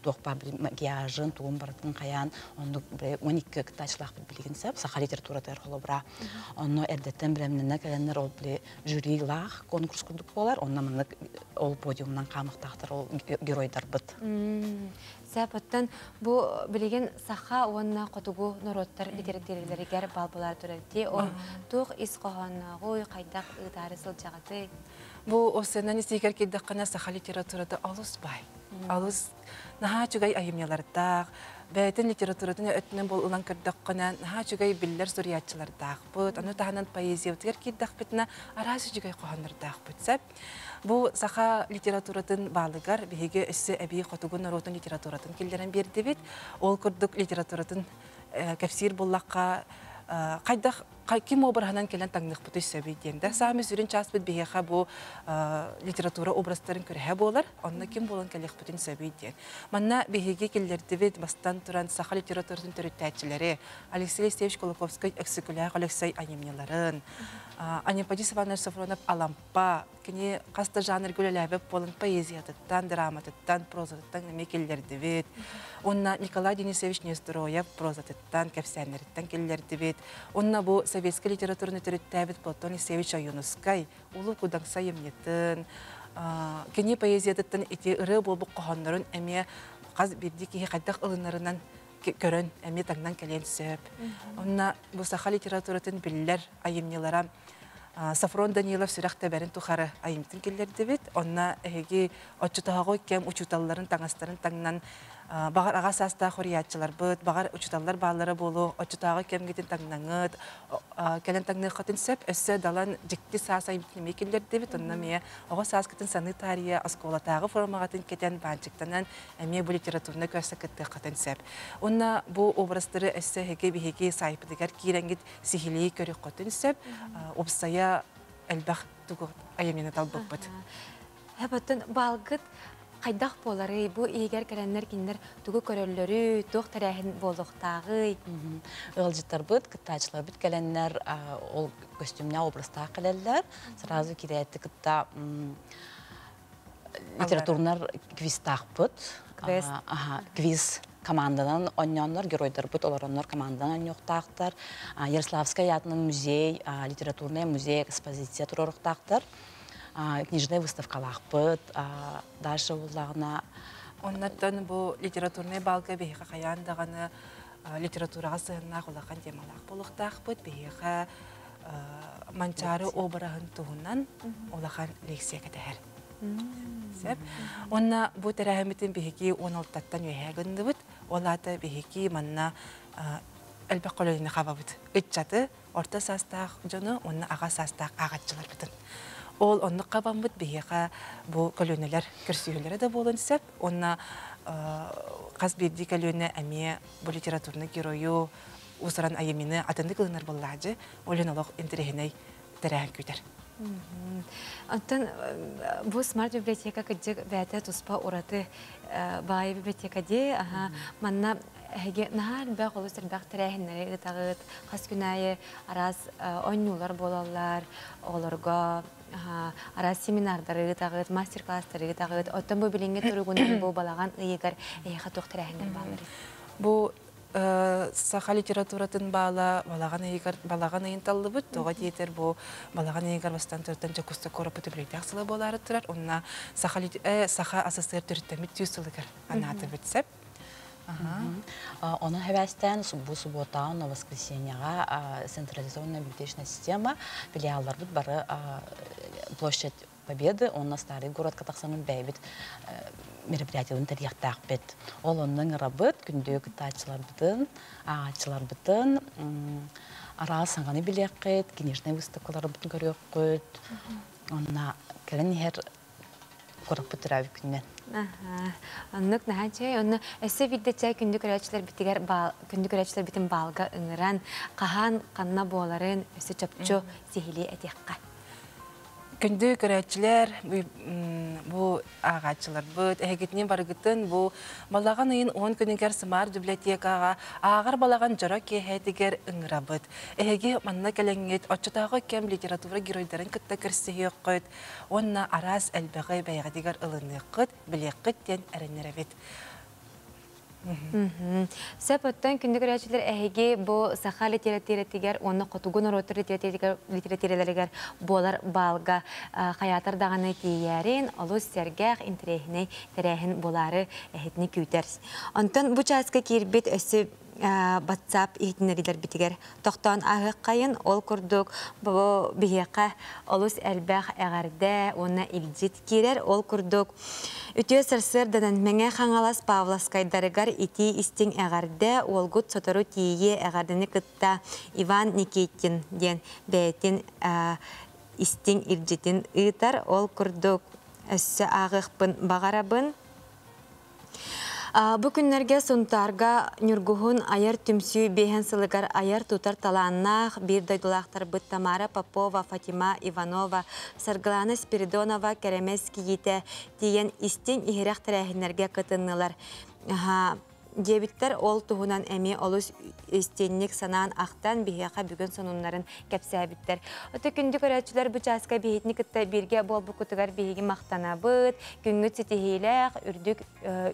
туох баар макияжын, тугун барытын хайаан, оннук 12 кыттааччылаахпыт билигин сөп, саха литературатыгар холобура. Онно эрдэттэн бэлэмнэнэ кэлэннэр ол били жюрилаах конкурс курдук буолар, онно маннык ол подиумнан хаамыктаахтар ол геройдарбыт. Сөп, оттон бу билигин саха уонна хотугу норуоттар литератураларыгар баалбылар турар дии. Ол туох ис хоһооннооҕуй, хайдах ыытаары сылдьаҕытый? Бу осеннан истигэр киирдэххинэ саха литературата олус баай. Олус наһаа үчүгэй айымньылардаах, бэйэтин литературатын өттүнэн бол ылан көрдөххүнэ наһаа үчүгэй биллэр суруйааччылардаахпыт. Ону таһынан поэзиябытыгар киирдэхпитинэ араас үчүгэй хоһооннордоохпут. Сөп. Бу саха литературатын баалыгар биһиги өссө эбии хотугу норуотун литературатын киллэрэн биэрдибит. Ол курдук литературатын кэпсиир буллахха хайдах ким обраһынан кэлэн таҥныхпытый сөбүй диэн да саамай сүрүн чааспыт биһиэхэ бу литература образтарын күрэһэ буолар онно ким буолан кэлиэхпитин сөбүй диэн манна биһиги киллэрдибит бастан туран саха литературатын төрүттээччилэри Алексей Алексеевич Кулаковскай Өксөкүлээх Өлөксөй айымньыларын Анемподист Иванович Софронов Алампа кини хас да жанрга үлэлээбит буолан поэзиятыттан, драматыттан, прозатыттан эмиэ киллэрдибит. Уонна Николай Денисович Неустроев прозатыттан, кэпсээннэриттэн киллэрдибит. Уонна бу советскай литератураны төрүттээбит Платон Алексеевич Ойуунускай Улуу Кудаҥса айымньытын, кини поэзиятыттан ити ырыа буолбут хоһооннорун эмиэ хас биирдии киһи хайдах ылынарынан көрөн эмиэ таҥнан кэлиэн сөп. Онно бу саха литературатын биллэр айымньылара Софрон Данилов сүрэх тэбэрин тухары айымтын киллэрдибит. Онно эһиги оччотооҕу кэм учууталларын таҥастарын таҥнан Баҕар аҕа саастаах уруйааччыларбыт, баҕар учууталлар бааллара буолуо, оччотооҕу кэмгитин таҥнаҥыт, кэлэн таҥныаххытын сөп. Өссө Далан дьикти саас айымньытын эмиэ киллэрдибит. Онно эмиэ оҕо сааскытын саныы таарыйа оскуолатааҕы формаҕытын кэтэн, баанчыктанан эмиэ бу литературнай көрсө кыттыаххытын сөп. Уонна бу образтары өссө эһиги биһиги саайпытыгар киирэҥҥит сиһилии көрүөххүтүн сөп. Уопсайа элбэх тугу айымньыны талбыппыт. Оттон баалгыт хайдах буоларый? Бу иһигэр кэлэннэр кинилэр тугу көрөллөрүй, туох тэрээһин буолуохтааҕый? Ыалдьыттарбыт, кыттааччыларбыт кэлэннэр ол көстүүмнээх образтаах кэлэллэр. Сразу киирээти кытта литературнар квизтаахпыт. Квест. Квиз команданан онньооннор, геройдарбыт олороннор команданан онньуохтаахтар. Ярославскай аатынан музей, литературный музей экспозиция туруоруохтаахтар. Книжная выставкалаахпыт. Дальше буллаҕына Оннаттан бу литературнай балга биһиэхэ хайаан даҕаны литератураҕа сыһыаннаах улахан темалаах буолуохтаахпыт. Биһиэхэ Манчаары обраһын туһунан улахан лекция кэтэһэр. Сөп. Уонна бу тэрээһиммитин биһиги 16-тан үөһээ гынныбыт. Ол аата биһиги манна элбэх көлүөнэни хабабыт. Ыччаты, орто саастаах дьону уонна аҕа саастаах ааҕааччыларбытын. Ол оннук хабаммыт биһиэхэ бу көлүөнэлэр көрсүһүүлэрэ да буолуон сөп. Уонна хас биирдии көлүөнэ эмиэ бу литературный геройу уусуран айымньыны атыннык ылынар буоллаадьы. Ол иһин олох интэриэһинэй тэрээһин күүтэр. Оттон бу смарт библиотека кырдьык бэйэтэ туспа ураты баай библиотека дии. Манна эһиги наһаа элбэх олус элбэх тэрээһиннэри ыытаҕыт. Хас күн аайы араас оонньуулар буолаллар, оҕолорго араас семинардары ыытаҕыт, мастер-класстары ыытаҕыт. Оттон бу билиҥҥи туругунан бу балаҕан ыйыгар эһиэхэ туох тэрээһиннэр баалларый? Бу саха литературатын баала балаҕан ыйыгар балаҕан ыйын таллыбыт. Тоҕо диэтэр бу балаҕан ыйыгар бастаан туртан Дьокуускай куораппыт үбүлүөйдээх сыла буолаары турар. Онно саха саха СССР төрүттэммит 100 сылыгар анаатыбыт сөп. Онон хэбээстээн бу субуотаҕа уонна воскресеньеҕа централизованная библиотечная система филиалларбыт бары площадь Победы уонна Старый городка тахсаммыт бэйэбит мероприятиеларын тэрийиэхтээхпит. Ол онно ыҥырабыт, күндү кыттааччыларбытын, ааҕааччыларбытын араас саҥаны билиэххит, книжнай выставкаларбытын көрүөххүт. Онно кэлэн иһэр куораппыт төрөөбүт күнүнэн. Оннук наһаа чэй. Онно өссө биирдэ чэй күндү көрөөччүлэрбитигэр күндү көрөөччүлэрбитин баалга ыҥыран, хаһан ханна буоларын өссө чопчу сиһилии этиэххэ. Күндү көрөөччүлэр, бу ааҕааччыларбыт, эһигитинин барыгытын бу балаҕан ыйын 10 күнүгэр Сымаар библиотекаҕа ааҕар балаҕан дьоро киэһэтигэр ыҥырабыт. Эһиги манна кэлэҥҥит оччотооҕу кэм литература геройдарын кытта көрсүһүөххүт уонна араас элбэҕи бэйэҕитигэр ылыныаххыт, билиэххит диэн эрэннэрэбит. Сөп оттон күндү көрөөччүлэр эһиги бу саха литературатыгар уонна хотугу норуоттар литератураларыгар буолар баалга хайаатар даҕаны тиийээрин олус сэргэх, интэриэһинэй тэрээһин буолаары эһитини күүтэр. Онтон бу чааска киирбит өссө WhatsApp иһитиннэриилэрбитигэр тохтоон ааһыаххайын. Ол курдук бу биһиэхэ олус элбэх эҕэрдэ уонна илдьит киирэр. Ол курдук үтүө сарсыарданан Мэҥэ Хаҥалас Павловскайдарыгар итии истиҥ эҕэрдэ уолгут сотору тиийиэ эҕэрдэни кытта Иван Никитин диэн бэйэтин истиҥ илдьитин ыытар. Ол курдук өссө ааҕыахпын баҕарабын. Бу күннэргэ Сунтаарга Ньургуһун айар түмсүү биэһэн сылыгар айар-тутар талааннаах биир дойдулаахтарбыт Тамара Попова, Фатима Иванова, Саргылана Спиридонова Кэрэмэс кийиитэ тиийэн истиҥ-иһирэх тэрээһиннэргэ кытыннылар. Диэбиттэр ол туһунан эмиэ олус истиҥник санаан ахтан биһиэхэ бүгүн сонуннарын кэпсээбиттэр. Ото күндү көрөөччүлэр бу чааска биһитини кытта бииргэ буолбуккутугар биһиги махтанабыт. Күҥҥүт ситиһиилээх, үрдүк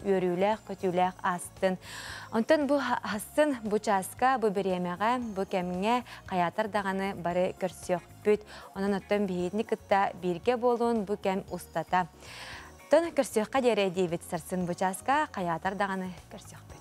үөрүүлээх, көтүүлээх аастын. Онтон бу хасын бу чааска, бу бириэмэҕэ, бу кэмҥэ хайаатар даҕаны бары көрсүөхпүт. Онон оттон биһигини кытта бииргэ буолун бу кэм устата. Тон көрсүөххэ диэри диибит сарсын бу чааска хайаатар даҕаны көрсүөхпүт.